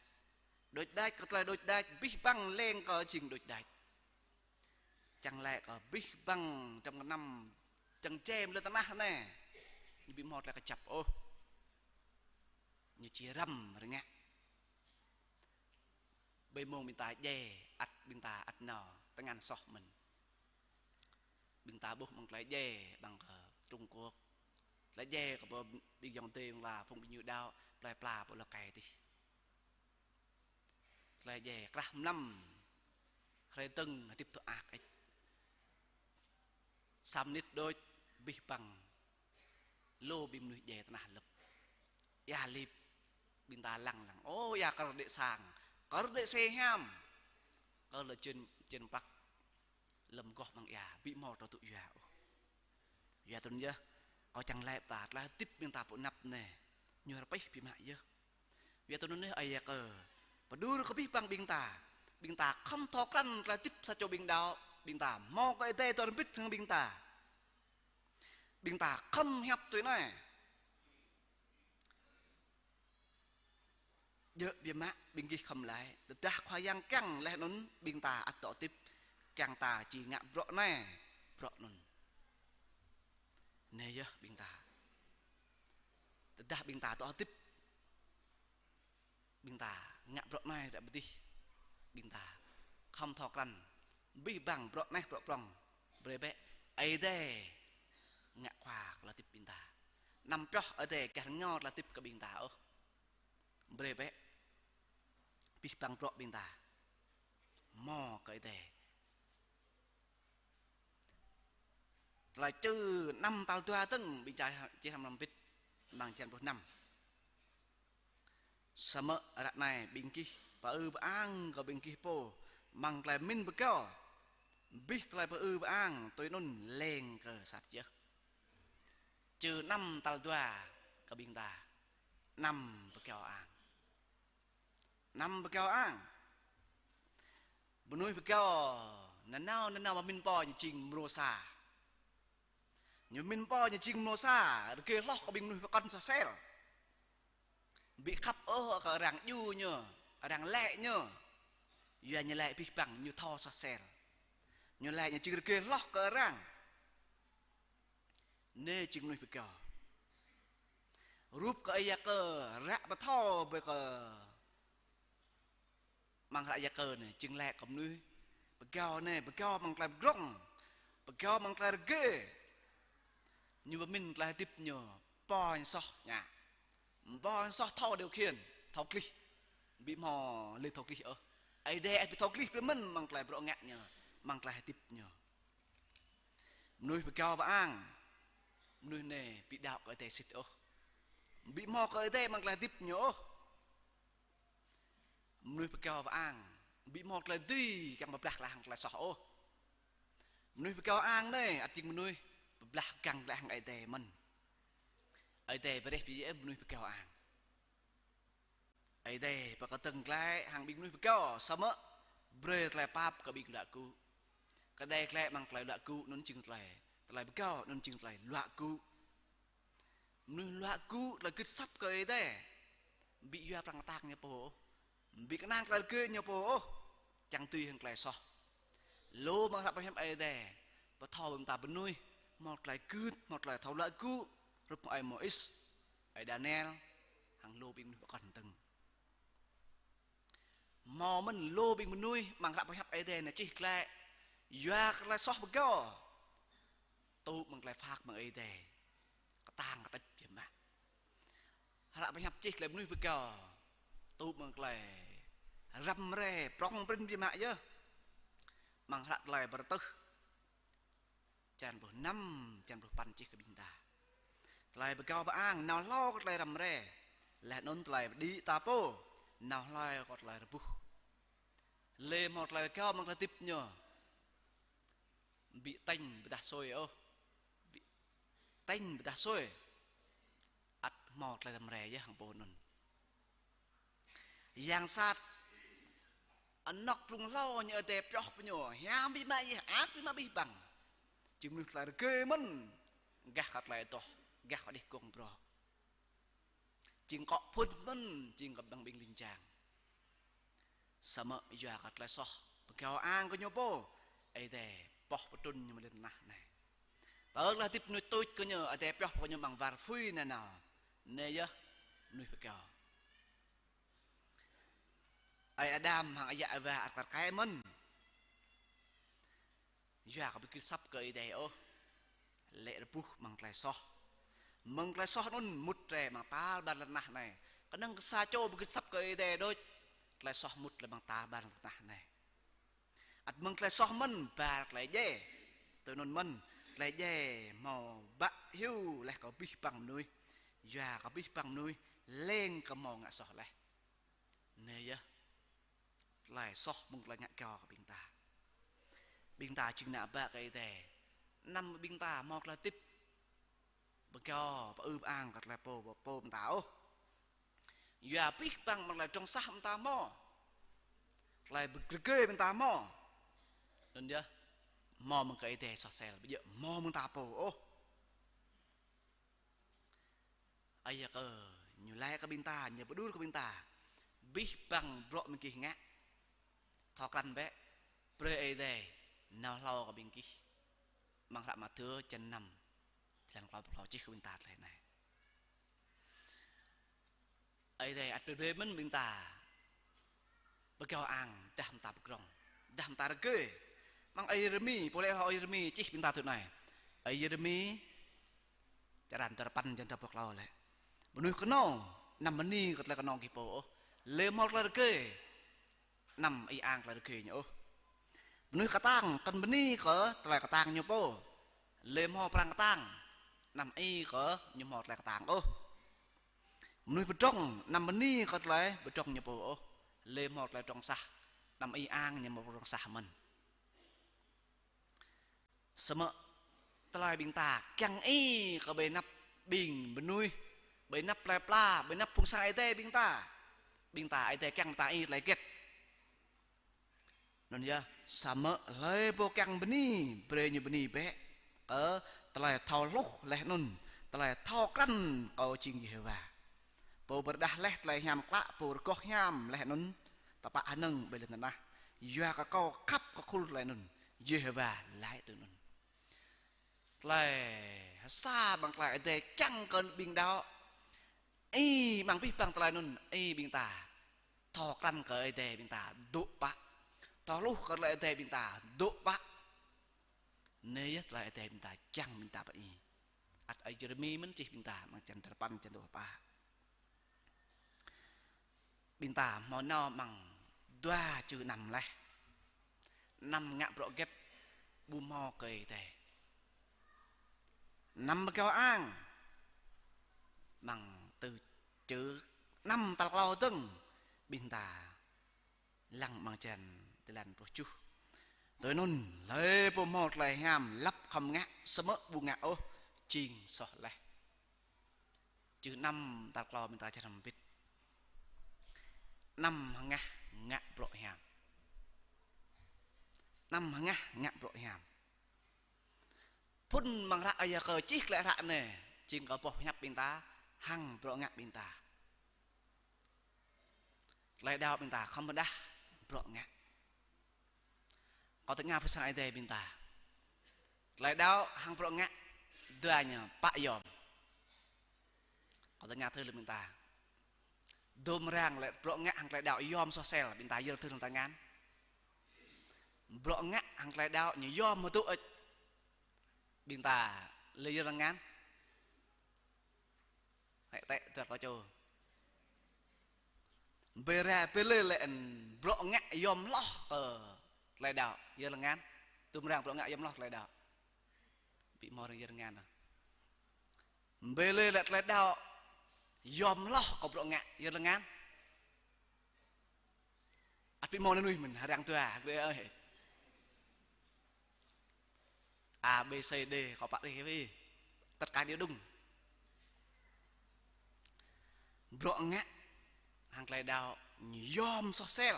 Đôč đač kơ tơlơi đôč đač, abih bang leng kơ jing đôč đač. Čang lĕ kơ abih bang čăm kơnăm čang čem lŏn tơnah anai, ñu ƀu hmâo tơlơi kơjăp ôh. Ñu či răm rơngiă. Ƀơi mông ƀing ta djai, ăt ƀing ta ăt nao tơngan soh mơ̆n. Ƀing ta ƀuh mơ̆ng tơlơi djai ƀăng kơ Trung Quốc. Tơlơi djai kơ pơ ƀing ayŏng adơi ƀing la phung ƀing ñu đaŏ, plơi pla pơ lŏ kai tih. Tơlơi djai krah mlam, hrơi dơ̆ng hơdip tŭ ak ĕč. Sa mơnit đôč abih bang lu ƀing mơnuih djai tơnah lơ̆m. Ia lip, ƀing ta lăng lăng. Ô, ia kơr đĕ sang, kơr đĕ se hiam, kơr lĕ čen, čen prăk lơ̆m goh mơ̆ng ia, ƀu hmâo tơlơi tŭ yua ôh. Yua tui anŭn yơh, kâo čang lĕ ta tơlơi hơdip ƀing ta pơ anăp anai, ñu rơpeh biă mă yơh. Yua tui anŭn yơh, ơi yă kơ pơđur kơ abih bang ƀing ta, ƀing ta khŏm thâo krăn tơlơi hơdip sa čô ƀing đaŏ, ƀing ta hmâo kơ Ơi Adai dŏ rơmbit hăng ƀing ta. Ƀing ta khŏm hiăp tui anai. Djơ̆ biă mă ƀing gih khŏm laĭ, tơdah Khua Yang kiăng laih anŭn ƀing ta ăt dŏ hơdip, kiăng ta či ngă bruă anai, bruă anŭn. Anai yơh ƀing ta. Tơdah ƀing ta dŏ hơdip, ƀing ta ngă bruă anai ră pơdih, ƀing ta khŏm thâo krăn abih bang bruă anai bruă prŏng, brơi bĕ Ơi Adai ngă khua kơ tơlơi hơdip ƀing ta. Anăm pioh Ơi Adai gah rơngiao tơlơi hơdip kơ ƀing ta ôh. Brơi bĕ abih bang bruă ƀing ta hmâo kơ Ơi Adai. Tơlơi čư năm tal dua dơ̆ng ƀing čih, čih hrăm hrăm bit, amăng črăn pluh năm. Samơ̆ ră anai ƀing gih pơư pơang kơ ƀing gih pô amăng tơlơi pơmĭn pơgao, abih tơlơi pơư pơang tui anŭn leng kơ sat yơh. Čư năm tal dua kơ ƀing ta, năm pơgao ang. Năm pơgao ang. Mơnuih pơgao nanao nanao pơmĭn pô ñu jing mrô sa. Ñu pơmĭn pô ñu jing mrô sa, rơgơi hloh kơ ƀing mơnuih pơkŏn soh sel. Ƀu khăp ôh kơ arăng djru ñu, arăng lĕ ñu. Yua ñu lĕ abih bang ñu thâo soh sel. Ñu lĕ ñu jing rơgơi hloh kơ arăng. Anai jing mơnuih pơgao. Rup kơ Ơi Yakơ ră pơthâo ƀơi kơ amăng hră Yakơ anai, jing lĕ kơ mơnuih pơgao anai, pơgao amăng tơlơi pơdrŏng, pơgao amăng tơlơi rơgơi. Ñu pơmĭn tơlơi hơdip ñu, pô ñu soh ngă. Pô ñu soh thâo điều khiển, thâo glih. Ƀu hmâo lĕ thâo glih ôh. Ơi Adai ăt ƀu thâo glih brơi mơ̆n amăng tơlơi bruă ngă ñu, amăng tơlơi hơdip ñu. Mơnuih pơgao pơang, mơnuih anai ƀu đaŏ kơ Ơi Adai sĭt ôh. Ƀu hmâo kơ Ơi Adai amăng tơlơi hơdip ñu ôh. Mơnuih pơgao pơang, ƀu hmâo tơlơi dưi kiăng pơblah glaĭ hăng tơlơi soh ôh. Mơnuih pơgao ang anai, ăt jing mơnuih pơblah pơgang glaĭ hăng Ơi Adai mơ̆n. Ơi Adai brơi ƀing mơnuih pơgao ang. Ơi Adai pơkơdơ̆ng glaĭ hăng ƀing mơnuih pơgao, samơ̆ brơi tơlơi pap kơ ƀing luă gŭ. Kơđai glaĭ amăng tơlơi luă gŭ, anŭn jing tơlơi, tơlơi pơgao, anŭn jing tơlơi luă gŭ. Mơnuih luă gŭ tơlơi gưt asăp kơ Ơi Adai. Ƀu yua prăng kơtang ñu pô ôh. Ƀu kơnang tơlơi rơgơi ñu pô ôh. Čang tui hăng tơlơi soh. Lu amăng hră pơhiăp Ơi Adai pơthâo ƀing ta mơnuih hmâo tơlơi gưt, hmâo tơlơi thâo luă gŭ. Rup ơi Môis, ơi Daniel, hăng lu ƀing mơnuih pơkŏn dơ̆ng. Hmâo mơ̆n lu ƀing mơnuih amăng hră pơhiăp Ơi Adai anai čih glaĭ, yua kơ tơlơi soh pơgao, tŭ mơ̆ng tơlơi phat mơ̆ng Ơi Adai, kơtang kơtĕč biă mă. Hră pơhiăp čih tơlơi mơnuih pơgao, tŭ mơ̆ng tơlơi răm rai, prŏng prin biă mă yơh. Amăng hră Tơlơi Bơrơtuh črăn pluh năm, črăn pluh păn čih kơ ƀing ta. Tơlơi pơgao pơang nao hlâo kơ tơlơi răm rai, laih anŭn tơlơi pơđĭ ta pô nao hlâo kơ tơlơi rơbuh. Lĕ hmâo tơlơi gao amăng tơlơi hơdip ñu. Ƀu tañ pơdah sui ôh. Ƀu tañ pơdah sui. Ăt hmâo tơlơi tơmre yơh hăng pô anŭn. Yang sat, anŏk blung hlâo ñu Ơi Adai pioh pơ ñu, hiam biă mă yơh, ăt biă mă abih bang. Jing mơnuih tơlơi rơgơi mơ̆n, gah kơ tơlơi adoh, gah kơ đih gong brô. Jing akŏ phŭn mơ̆n, jing kơ ƀing ƀing ling jang. Samơ̆ yua kơ tơlơi soh, pơgao ang kơ ñu pô, Ơi Adai pioh pơtrŭn ñu mơ̆ng lŏn tơnah anai. Tơl tơlơi hơdip mơnuih tuč kơ ñu, Ơi Adai pioh kơ ñu amăng war apui nanao. Anai yơh mơnuih pơgao. Ơi Adam hăng ơi yă Êwa ăt kar kaĭ mơ̆n. Yua kơ ƀu git asăp kơ Ơi Adai ôh. Lĕ rơbuh amăng tơlơi soh. Amăng tơlơi soh anŭn mŭt rai amăng tal ƀar lŏn tơnah anai. Kơnơ̆ng kơ sa čô ƀu git asăp kơ Ơi Adai đôč. Tơlơi soh mŭt rai amăng tal ƀar lŏn tơnah anai. Ăt mơ̆ng tơlơi soh mơ̆n ba tơlơi djai. Tui anŭn mơ̆n, tơlơi djai hmâo bă hyu laih kơ abih bang mơnuih. Yua kơ abih bang mơnuih leng kơ hmâo ngă soh laih. Anai yơh. Tơlơi soh mơ̆ng tơlơi ngă gao kơ ƀing ta. Ƀing ta jing ană bă kơ Ơi Adai. Anăm ƀing ta hmâo tơlơi hơdip pơgao, pơư pơang kơ tơlơi pô, pô ƀing ta ôh. Yua abih bang mơ̆ng tơlơi pơdrŏng sah ƀing ta hmâo. Tơlơi rơgơi ƀing ta hmâo. Anŭn yơh, hmâo mơ̆ng kơ Ơi Adai soh sel, ƀu djơ̆ hmâo mơ̆ng ta pô ôh. Ơi Adai kơ ñu laĭ kơ ƀing ta, ñu pơđur kơ ƀing ta. Abih bang bruă ƀing gih ngă, thâo krăn bĕ, brơi Ơi Adai nao hlâo kơ ƀing gih. Amăng hră Mathiơ črăn năm, jơlan klâo pluh klâo čih kơ ƀing ta tơlơi anai. Ơi Adai ăt brơi brơi mơ̆n ƀing ta pơgao ang, dah mơ̆ng ta pơdrŏng, dah mơ̆ng ta rơgơi. Amăng ơi Yêrêmi, pô laĭ hlâo ơi Yêrêmi čih ƀing ta tui anai. Ơi Yêrêmi, črăn dua rơpăn, črăn dua pluh klâo laĭ: Mơnuih kơnâo, anăm bơni kơ tơlơi kơnâo gih pô ôh, lĕ hmâo tơlơi rơgơi, anăm ih ang tơlơi rơgơi ñu ôh. Mơnuih kơtang, kăn bơni kơ tơlơi kơtang ñu pô, lĕ hmâo pran kơtang, anăm ih kơ ñu hmâo tơlơi kơtang ôh. Mơnuih pơdrŏng, anăm bơni kơ tơlơi pơdrŏng ñu pô ôh, lĕ hmâo tơlơi pơdrŏng sah, anăm ih ang ñu hmâo pơdrŏng sah mơ̆n. Samơ̆ tơlơi ƀing ta kiăng ih kơ ƀơi anăp ƀing mơnuih, ƀơi anăp plơi pla, ƀơi anăp phung sang Ơi Adai ƀing ta. Ƀing ta, Ơi Adai kiăng ta ih tơlơi hơget? Anŭn yơh, samơ̆ hlơi pô kiăng bơni, brơi ñu bơni bĕ kơ tơlơi thâo hluh laih anŭn tơlơi thâo krăn Kâo jing Yêhôwa. Pô pơrơđah laih tơlơi hiam klă, pô rơgoh hiam laih anŭn tơpă hơnơ̆ng ƀơi lŏn tơnah. Yua kơ Kâo khăp kơ khul tơlơi anŭn, Yêhôwa laĭ tui anŭn. Tơlơi hơsa amăng tơlơi Ơi Adai kiăng kơ ƀing đaŏ. Ih amăng abih bang tơlơi anŭn, ih ƀing ta thâo krăn kơ Ơi Adai ƀing ta dŏ pă. Thâo hluh kơ tơlơi Ơi Adai ƀing ta dŏ pă. Anai yơh tơlơi Ơi Adai ƀing ta čang ƀing ta pơ ih. Ăt ơi Yêrêmi mơ̆n čih ƀing ta amăng črăn dua rơpăn, črăn dua pluh pă. Ƀing ta hmâo nao amăng dua čư̆ anăm laih. Anăm ngă bruă hơget ƀu hmâo kơ Ơi Adai. Anăm pơgao ang. Amăng tơ čư̆ anăm tal klâo dơ̆ng, ƀing ta lăng amăng črăn tơlan pluh tơjuh. Tui anŭn, hlơi pô hmâo tơlơi hiam lăp khŏm ngă, samơ̆ ƀu ngă ôh, jing soh laih. Čư̆ anăm tal klâo ƀing ta črăn hơbĭt. Anăm hơngah ngă bruă hiam. Anăm hơngah ngă bruă hiam. Phŭn amăng hră Ơi Yakơ čih tơlơi hră anai, jing kơ boh pơhiăp ƀing ta, hăng bruă ngă ƀing ta. Tơlơi đaŏ ƀing ta khŏm pơrơđah bruă ngă. Kâo tơña phung sang Ơi Adai ƀing ta. Tơlơi đaŏ hăng bruă ngă dua ñu pă yom? Kâo tơña thử lĕ ƀing ta. Dôm arăng lĕ bruă ngă hăng tơlơi đaŏ yom soh sel, ƀing ta yơr thử lăng tơngan. Bruă ngă hăng tơlơi đaŏ ñu yom hơdŭ ĕč? Ƀing ta lĕ yơr lăng tơngan. Hĕ tĕ, juăt kâo čô. Bê rai bê lê lĕ bruă ngă yom hloh kơ tơlơi đaŏ, yơr lăng tơngan. Dôm arăng bruă ngă yom hloh tơlơi đaŏ. Ƀu hmâo arăng yơr lăng ôh. Bê lê lĕ tơlơi đaŏ yom hloh kơ bruă ngă, yơr lăng tơngan. Ƀu hmâo anŭn mơ̆n, arăng dua, hơget ơi. A, B, C, D, kâo pă rih ƀơi. Tất cả đều đúng. Bruă ngă hăng tơlơi đaŏ ñu yom soh sel.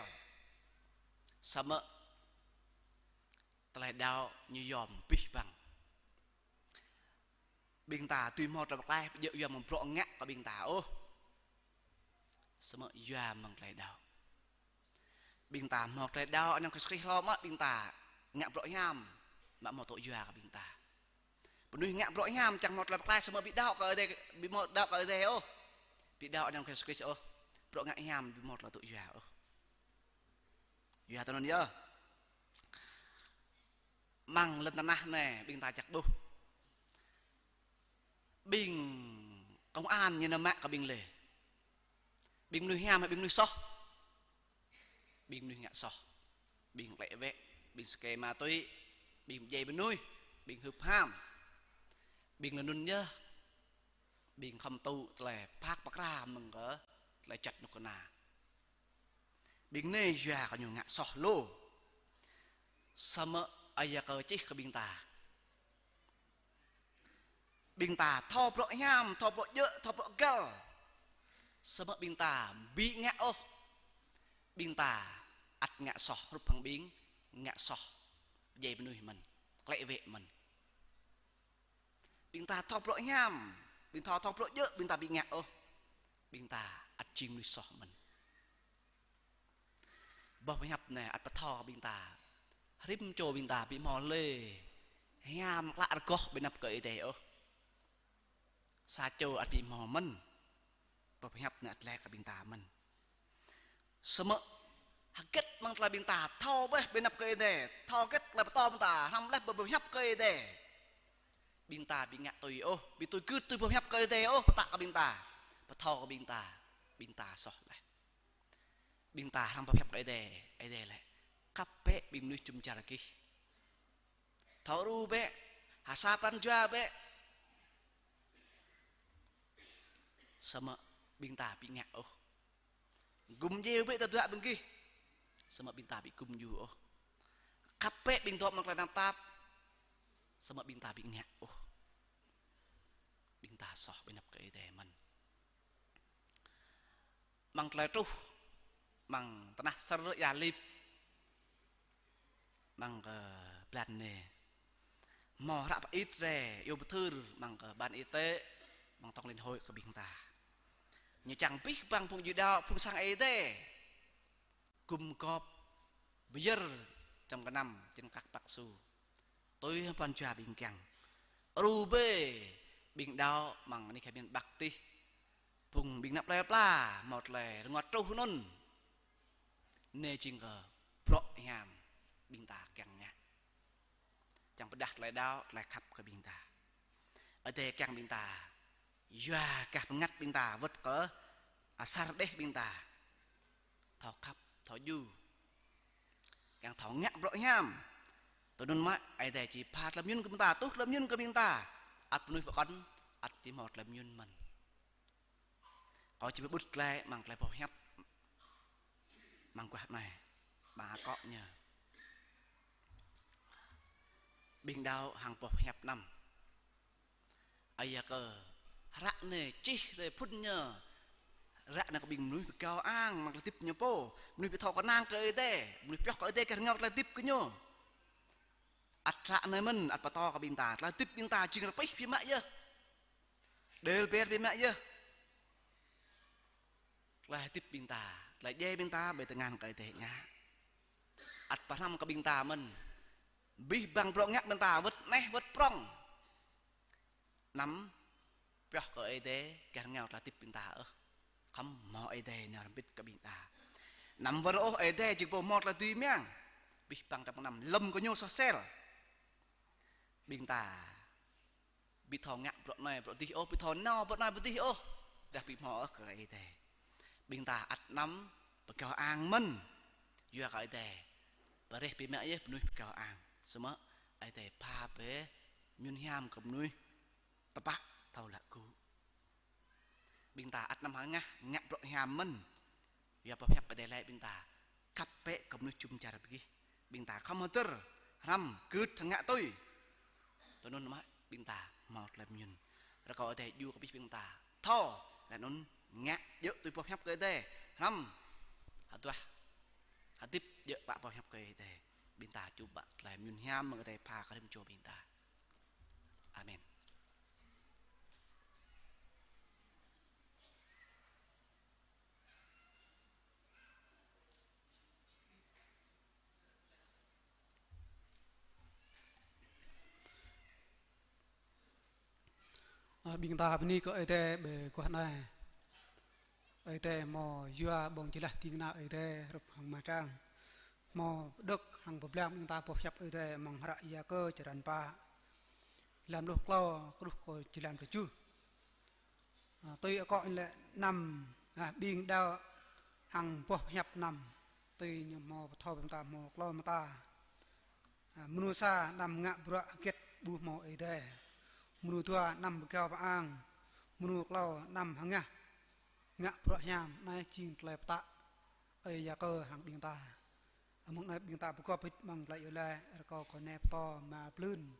Samơ̆ tơlơi đaŏ ñu yom abih bang. Ƀing ta tui hmâo tơlơi pơklaih, ƀu djơ̆ yua mơ̆ng bruă ngă kơ ƀing ta ôh. Samơ̆ yua mơ̆ng tơlơi đaŏ. Ƀing ta hmâo tơlơi đaŏ anăn kơ Yêsu Krist hlâo mơ̆ ƀing ta ngă bruă hiam, mă hmâo tŭ yua kơ ƀing ta. Mơnuih ngă bruă hiam čang hmâo tơlơi pơklaih samơ̆ ƀu đaŏ kơ Ơi Adai, ƀu hmâo đaŏ kơ Ơi Adai ôh. Ƀu đaŏ anăn kơ Yêsu Krist ôh. Bruă ngă hiam ƀu hmâo tơlơi tŭ yua ôh. Yua tui anŭn yơh. Amăng lŏn tơnah anai, ƀing ta čăk ƀuh. Ƀing công an ñu nao mă kơ ƀing lĕ. Ƀing mơnuih hiam, ƀing mơnuih soh. Ƀing mơnuih ngă soh. Ƀing klĕ wĕ, ƀing sơkê ma túy, ƀing pơdjai mơnuih, ƀing hưp ham. Ƀing lŏn anŭn yơh, ƀing khŏm tŭ tơlơi pơkra mơ̆ng kơ tơlơi čăt anŭk kơna. Ƀing anai yua kơ ñu ngă soh lu. Samơ̆ Ơi Adai čih kơ ƀing ta. Ƀing ta thâo bruă hiam, thâo bruă djơ̆, thâo bruă găl. Samơ̆ ƀing ta ƀu ngă ôh. Ƀing ta ăt ngă soh hrup hăng ƀing ngă soh pơdjai mơnuih mơ̆n, klĕ wĕ mơ̆n. Ƀing ta thâo bruă hiam, ƀing ta thâo bruă djơ̆, ƀing ta ƀu ngă ôh. Ƀing ta ăt jing mơnuih soh mơ̆n. Boh pơhiăp anai ăt pơthâo ƀing ta. Rĭm čô ƀing ta ƀu hmâo lĕ hiam klă rơgoh ƀơi anăp kơ Ơi Adai ôh. Sa čô ăt ƀu hmâo mơ̆n. Boh pơhiăp anai ăt laĭ kơ ƀing ta mơ̆n. Samơ̆ hơget mơ̆ng tơlơi ƀing ta thâo bĕ ƀơi anăp kơ Ơi Adai, thâo hơget tơlơi pơtô ƀing ta, hrăm laih boh pơhiăp kơ Ơi Adai. Ƀing ta ƀu ngă tui ôh, ƀu tui gưt tui boh pơhiăp kơ Ơi Adai ôh, pơtă kơ ƀing ta, pơthâo kơ ƀing ta, ƀing ta soh laih. Ƀing ta hrăm boh pơhiăp kơ Ơi Adai, Ơi Adai laĭ: Khăp bĕ ƀing mơnuih jum dar gih. Thâo đru bĕ, ha sa pran jua bĕ. Samơ̆ ƀing ta ƀu ngă ôh. Gum djeo bĕ tơdruă ƀing gih. Samơ̆ ƀing ta ƀu gum djeo ôh. Khăp bĕ ƀing dŏ amăng tơlơi tơnap tap. Samơ̆ ƀing ta ƀu ngă ôh. Ƀing ta soh ƀơi anăp kơ Ơi Adai mơ̆n. Amăng tơlơi truh, amăng tơnah Sar Ia Lip, amăng kơ blan anai. Hmâo hră pơit rai, iâu pơthưr, amăng kơ ban y tế, amăng tổng liên hội kơ ƀing ta. Ñu čang abih bang phung Yuđa, phung sang Ơi Adai. Gum gôp, pơyơr, čăm kơnăm, čen kăk păk su. Tui hăng pran jua ƀing kiăng. Đru bĕ, ƀing đaŏ, amăng anai kơ miền Bắc tih. Phung ƀing ană plơi pla, hmâo tơlơi rơngot truh anŭn. Anai jing kơ bruă hiam ƀing ta kiăng ngă. Čang pơdah tơlơi đaŏ, tơlơi khăp kơ ƀing ta. Ơi Adai kiăng ƀing ta. Yua gah bơngăt ƀing ta, wơ̆t kơ asar đeh ƀing ta. Thâo khăp, thâo djru. Kiăng thâo ngă bruă hiam. Tui anŭn mơ̆, Ơi Adai či pha tơlơi mơyun kơ ƀing ta, tuh tơlơi mơyun kơ ƀing ta. Ăt mơnuih pơkŏn, ăt či hmâo tơlơi mơyun mơ̆n. Kâo či pơƀut glaĭ amăng tơlơi boh hiăp amăng guah anai, ƀă akŏ ñu. Ƀing đaŏ hăng boh hiăp anăm. Ơi Adai kơ hră anai čih rai phŭn ñu. Hră anai kơ ƀing mơnuih pơgao ang amăng tơlơi hơdip ñu pô. Mơnuih ƀu thâo kơnang kơ Ơi Adai. Mơnuih pioh kơ Ơi Adai gah rơngiao tơlơi hơdip gơñu. Ăt hră anai mơ̆n, ăt pơtô kơ ƀing ta. Tơlơi hơdip ƀing ta jing rơpih biă mă yơh. Đêl ber biă mă yơh. Tơlơi hơdip ƀing ta, tơlơi djai ƀing ta, ƀơi tơngan kơ Ơi Adai ngă. Ăt pơhrăm kơ ƀing ta mơ̆n. Abih bang bruă ngă ƀing ta, wơ̆t aneh, wơ̆t prŏng. Anăm pioh kơ Ơi Adai, gah rơngiao tơlơi hơdip ƀing ta ôh. Khŏm hmâo Ơi Adai nao hrŏm hơbĭt kơ ƀing ta. Anăm wơr ôh Ơi Adai jing pô hmâo tơlơi dưi mơyang. Abih bang tơpă anăm lơ̆m kơ ñu soh sel. Ƀing ta ƀu thâo ngă bruă anai bruă adih ôh, ƀu thâo nao bruă anai bruă adih ôh. Dah ƀu hmâo ôh kơ Ơi Adai. Ƀing ta ăt anăm pơgao ang mơ̆n. Yua kơ Ơi Adai pơrĕh biă mă yơh mơnuih pơgao ang. Samơ̆ Ơi Adai pha bĕ mơyun hiam kơ mơnuih tơpă thâo lăi gŭ. Ƀing ta ăt anăm hơngah ngă bruă hiam mơ̆n. Yua pơhiăp Ơi Adai laĭ ƀing ta. khăp bĕ kơ mơnuih jum dar ƀing gih. Ƀing ta khŏm hơdơr, hrăm, gưt hăng ngă tui. Tui anŭn mơ̆ ƀing ta hmâo tơlơi mơñum. Rơkâo Ơi Adai djru kơ abih ƀing ta thâo, laih anŭn ngă djơ̆ tui boh hiăp kơ Ơi Adai. Hrăm, hơduah, hơdip djơ̆ klă boh hiăp kơ Ơi Adai. Ƀing ta čŭp bă tơlơi mơñum hiam mơ̆ng Ơi Adai pha kơ rĭm čô ƀing ta. Amen. Ơ, ƀing ta bơni kơ Ơi Adai ƀơi guah anai. Ơi Adai hmâo yua ƀơ̆ng jơlah ding kơna Ơi Adai hrup hăng mơtrang. Hmâo pơđŏk hăng pơblang ƀing ta boh hiăp Ơi Adai amăng hră Yakơ črăn pă. Lăm pluh klâo truh kơ jơlan tơjuh. Ơ, tui akŏ lĕ anăm, ơ, ƀing đaŏ hăng boh hiăp anăm. Tui ñu hmâo pơthâo ƀing ta hmâo klâo mơta. Ơ, mrô sa anăm ngă bruă hơget ƀu hmâo Ơi Adai. Mrô dua anăm pơgao pơang. Mrô klâo anăm hơngah ngă bruă hiam. Anai jing tơlơi pơtă Ơi Yakơ hăng ƀing ta. Amăng anai ƀing ta pơgop hĭt amăng tơlơi iâu laĭ, rơkâo kơ nai pơtô ama Plưn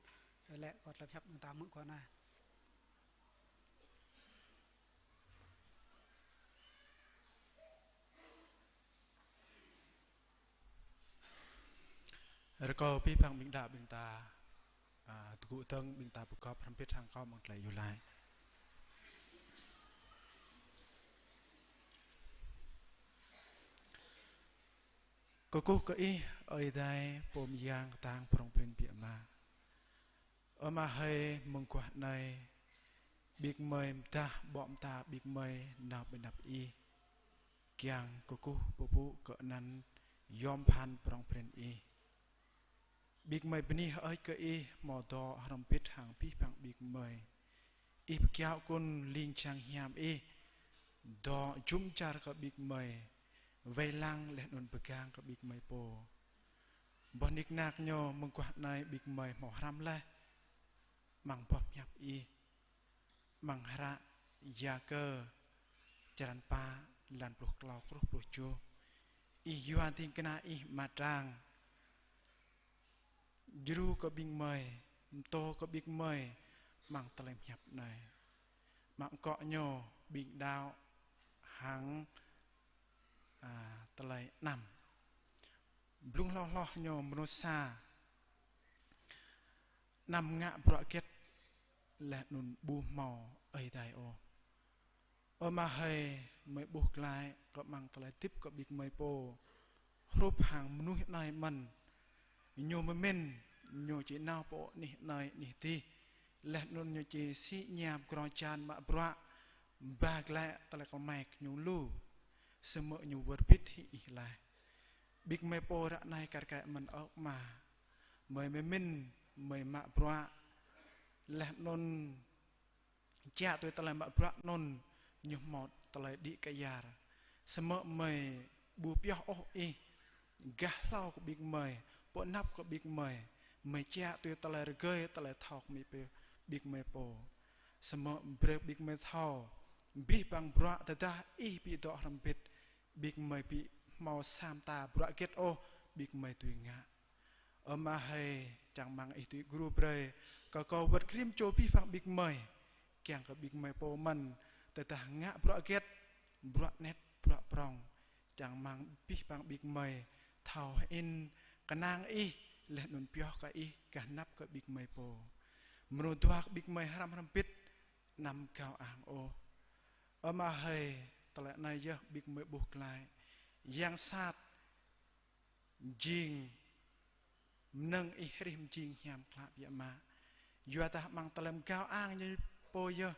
iâu laĭ kơ tơlơi hiăp ƀing ta hmư̆ kơ anai. Rơkâo abih bang ƀing đaŏ ƀing ta, a, tơgŭ dơ̆ng ƀing ta pơgop hrŏm hơbĭt hăng kâo amăng tơlơi iâu laĭ. Kơkuh kơ Ih, Ơi Adai, Pô mơyang kơtang prŏng prin biă mă. Ơ Ama hơi, mơguah anai, ƀing gơmơi mơdah ƀô̆ mơta ƀing gơmơi nao ƀơi anăp Ih, kiăng kơkuh pơpŭ kơ anăn yom pơphan prŏng prin Ih. Ƀing gơmơi bơni hơơč kơ Ih hmâo dŏ hrŏm hơbĭt hăng abih bang ƀing gơmơi. Ih pơkiaŏ kŭn ling jang hiam Ih, dŏ jum dar kơ ƀing gơmơi, wai lăng laih anŭn pơgang kơ ƀing gơmơi pô. Boh nik nak ñu mơguah anai ƀing gơmơi hmâo hrăm laih amăng boh hiăp Ih, amăng hră Yakơ črăn pă, lan pluh klâo truh pluh tơjuh. Ih yua ding kơna Ih mơtrang djru kơ ƀing gơmơi, pơtô kơ ƀing gơmơi amăng tơlơi hiăp anai. Amăng akŏ ñu ƀing đaŏ hăng, a, tơlơi anăm. Blung hloh hloh ñu mơnuih sa anăm ngă bruă hơget laih anŭn ƀu hmâo Ơi Adai ôh. Ơ Ama hơi, gơmơi ƀuh glaĭ kơ amăng tơlơi hơdip kơ ƀing gơmơi pô. Hrup hăng mơnuih anai mơ̆n. Ñu mơmĭn, ñu či nao pơ anih anai anih adih. Laih anŭn ñu či sĭ ñam grŏ jan mă bruă, ba glaĭ tơlơi kơmai kơ ñu lu. Samơ̆ ñu wơr bĭt hĭ Ih laih. Ƀing gơmơi pô ră anai kar kaĭ mơ̆n ơ Ama. Gơmơi mơmĭn, gơmơi mă bruă. Laih anŭn čă tui tơlơi mă bruă anŭn ñu hmâo tơlơi đĭ kyar. Samơ̆ gơmơi ƀu pioh ôh Ih gah hlâo kơ ƀing gơmơi, pơ anăp kơ ƀing gơmơi, gơmơi čă tui tơlơi rơgơi, tơlơi thâo kơ ƀing gơmơi pô. Samơ̆ brơi ƀing gơmơi thâo, abih bang bruă tơdah Ih ƀu dŏ hrŏm hơbĭt, ƀing gơmơi ƀu hmâo sa mơta bruă hơget ôh ƀing gơmơi dưi ngă. Ơ Ama hơi, čang rơmang Ih dưi djru brơi kơ kâo wơ̆t kơ rĭm čô abih bang ƀing gơmơi, kiăng kơ ƀing gơmơi pô mơ̆n, tơdah ngă bruă hơget, bruă anet, bruă prŏng, čang rơmang abih bang ƀing gơmơi thâo hơĭn kơnang Ih, laih anŭn pioh kơ Ih gah anăp kơ ƀing gơmơi pô. Mrô dua kơ ƀing gơmơi hrăm hrŏm hơbĭt, anăm gao ang ôh. Ơ Ama hơi, tơlơi anai yơh ƀing gơmơi ƀuh glaĭ. Yang sat jing mơnơ̆ng Ih hrih mơjing hiam klă biă mă. Yua dah amăng tơlơi gao ang ñu pô yơh,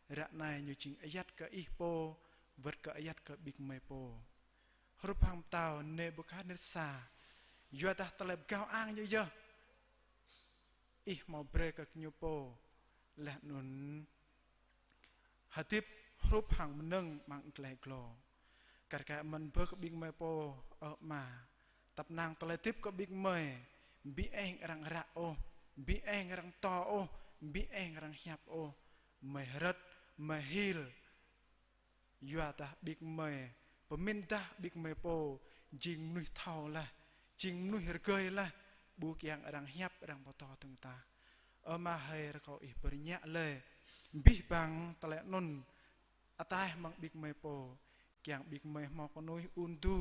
ră anai ñu jing ayăt kơ Ih pô, wơ̆t kơ ayăt kơ ƀing gơmơi pô. Hrup hăng pơtao Nebukadnetsar, yua dah tơlơi gao ang ñu yơh, Ih hmâo brơi kơ ñu pô, laih anŭn hơdip hrup hăng mơnơ̆ng amăng glai glô. Kar kaĭ mơ̆n bơ kơ ƀing gơmơi pô, ơ Ama. Tăp năng tơlơi hơdip kơ ƀing gơmơi, ƀu eng arăng ră ôh, ƀu eng arăng pơtô ôh, ƀu eng arăng hiăp ôh. Gơmơi hrơ̆t, gơmơi hil. Yua dah ƀing gơmơi pơmĭn dah ƀing gơmơi pô jing mơnuih thâo laih, jing mơnuih rơgơi laih, ƀu kiăng arăng hiăp, arăng pơtô dơ̆ng tah. Ơ Ama hơi, rơkâo Ih pơrơñă lĕ, abih bang tơlơi anŭn ataih mơ̆ng ƀing gơmơi pô, kiăng ƀing gơmơi hmâo kơnuih ŭn tŭ,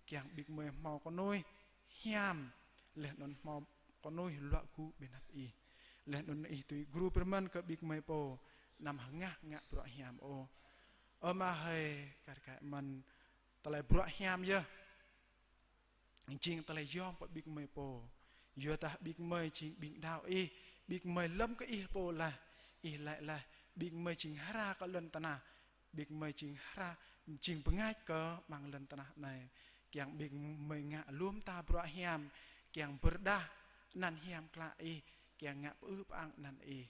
kiăng ƀing gơmơi hmâo kơnuih hiam, laih anŭn hmâo kơnuih luă gŭ ƀơi anăp Ih. Laih anŭn Ih tui gru pơrơmăn kơ ƀing gơmơi pô, anăm hơngah ngă bruă hiam ôh. Ơ Ama hơi, kar kaĭ mơ̆n tơlơi bruă hiam yơh jing tơlơi yom kơ ƀing gơmơi pô. Yua dah ƀing gơmơi jing ƀing đaŏ Ih, ƀing gơmơi lơ̆m kơ Ih pô laih, Ih laĭ laih, ƀing gơmơi jing hra kơ lŏn tơnah, ƀing gơmơi jing hra, jing bơngač kơ amăng lŏn tơnah anai. Kiăng ƀing gơmơi ngă lŏm ta bruă hiam, kiăng pơrơđah anăn hiam klă Ih, kiăng ngă pơư pơang anăn Ih.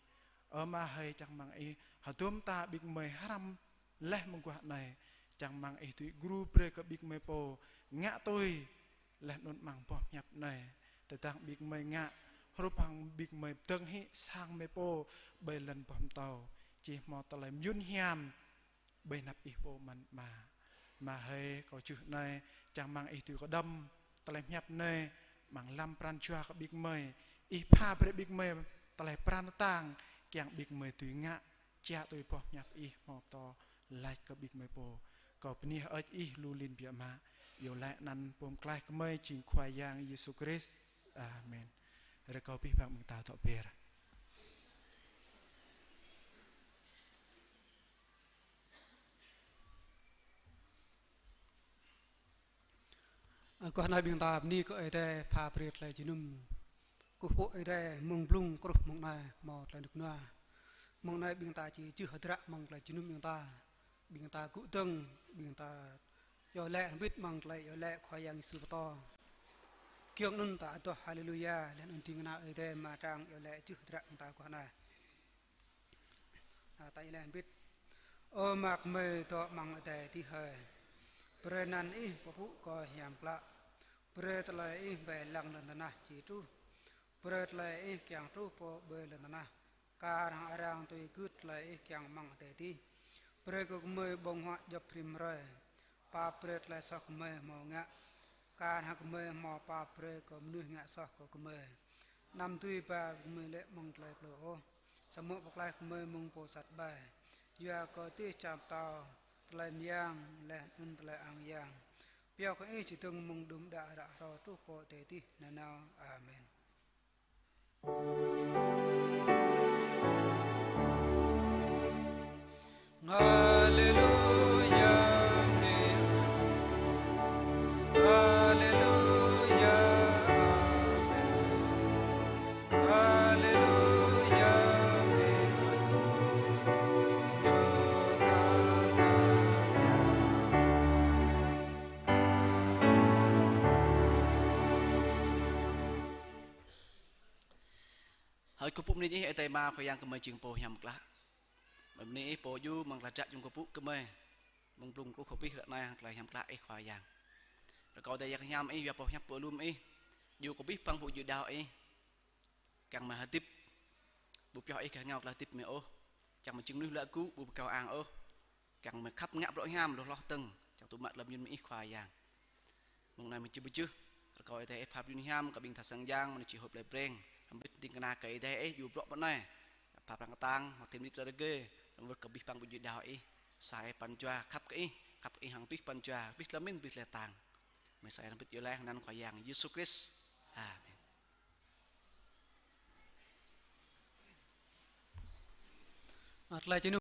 Ơ Ama hơi, čang mơ̆ng Ih hơdôm ta ƀing gơmơi hrăm laih mơguah anai, čang mơ̆ng Ih tui gru brơi kơ ƀing gơmơi pô ngă tui laih anŭn amăng boh hiăp anai. Tơdang ƀing gơmơi ngă hrup hăng ƀing gơmơi pơdơ̆ng hĭ sang gơmơi pô ƀơi lŏn boh pơtâo, či hmâo tơlơi mơyŭn hiam ƀơi anăp Ih pô mơ̆n Ama. Ama hơi, kâo čih anai, čang mơ̆ng Ih tui kơđŏm tơlơi hiăp anai amăng lăm pran jua kơ ƀing gơmơi. Ih pha brơi ƀing gơmơi tơlơi pran tang, kiăng ƀing gơmơi tui ngă, čă tui boh hiăp Ih hmâo pơtô laĭ kơ ƀing gơmơi pô. Kâo bơni hơơč Ih lu lin biă mă, iâu laĭ anăn Pô Pơklaih gơmơi jing Khua Yang Yêsu Krist. Amen. Rơkâo abih bang ƀing ta dŏ be̱r. Ơ, guah anai ƀing ta bơni kơ Ơi Adai pha brơi tơlơi jơnum. Kơkuh pơpŭ Ơi Adai mơ̆ng blung truh mơ̆ng anai hmâo tơlơi rơnŭk rơnua. Mơ̆ng anai ƀing ta či jưh hơdră mơ̆ng tơlơi jơnum ƀing ta. Ƀing ta gŭ dơ̆ng, ƀing ta iâu laĭ hrŏm hơbĭt mơ̆ng tơlơi iâu laĭ Khua Yang Yêsu pơtô. Giŏng anŭn ta adoh Haleluya, laih anŭn ding kơna Ơi Adai mơ̆ng arăng iâu laĭ jưh hơdră ƀing ta guah anai. A, ta iâu laĭ hrŏm hơbĭt. Ơ Ama gơmơi dŏ amăng adai adih hơi. Brơi anăn Ih pơpŭ kơ hiam klă. Brơi tơlơi Ih wai lăng lŏn tơnah či truh. Brơi tơlơi Ih kiăng truh pơ ƀơi lŏn tơnah, kar hăng arăng tui gưt tơlơi Ih kiăng amăng adai adih. Brơi kơ gơmơi ƀơ̆ng huă djŏp rĭm hrơi. Pap brơi tơlơi soh gơmơi hmâo ngă, kar hăng gơmơi hmâo pap brơi kơ mơnuih ngă soh kơ gơmơi. Anăm dưi ba gơmơi lê̆ mơ̆ng tơlơi plư ôh, samơ̆ pơklaih gơmơi mơ̆ng pô sat ƀai. Yua kơ dêh čar pơtao, tơlơi mơyang, laih anŭn tơlơi ang yang, pioh kơ Ih či dơ̆ng mơ̆ng đưm đă ră hrô truh pơ adai adih nanao. Amen. Haleluya, haleluya, amen. Haleluya, Hơi kơkuh pơpŭ bơni Ih, Ơi Adai Ama Khua Yang gơmơi jing Pô hiam klă. Bơni Ih Pô djru mơ̆ng tơlơi djă djŏng kơkuh pơpŭ gơmơi. Mơ̆ng blung truh abih ră anai hăng tơlơi hiam klă Ih Khua Yang. Rơkâo Ơi Adai Yang hiam Ih, yua boh hiăp pơlum Ih. Djru kơ abih bang ƀu djơ̆ đaŏ Ih. Kiăng mă hơdip. Ƀu pioh Ih kơ hơngao tơlơi hơdip mơ̆ ôh. Kiăng mă jing mơnuih luă gŭ, ƀu pơkâo ang ôh. Kiăng mă khăp ngă bruă hiam, lu hloh dơ̆ng. Kiăng tŭ mă tơlơi mơyŭn mơ̆ng Ih Khua Yang. Mơ̆ng anai mơ̆ či pơjưh, rơkâo Ơi Adai Ih pha brơi hiam kơ ƀing tha sang yang, mơ̆ng anai či hơ̆p tơlơi Breng, hrŏm hơbĭt ding kơna kơ Ơi Adai Ih djru bruă pơ anai. Pha pran kơtang, mă thim đĭ tơlơi rơgơi, hrŏm hơbĭt kơ abih bang ƀu djơ̆ đaŏ Ih, sa Ih pran jua, khăp kơ Ih, khăp kơ Ih hăng abih pran jua, abih tơlơi mĭn, abih tơlơi tang. Mơ̆ sa Ih hrŏm hơbĭt iâu laĭ hăng anăn Khua Yang Yêsu Krist. Amen. A, tơlơi jơnum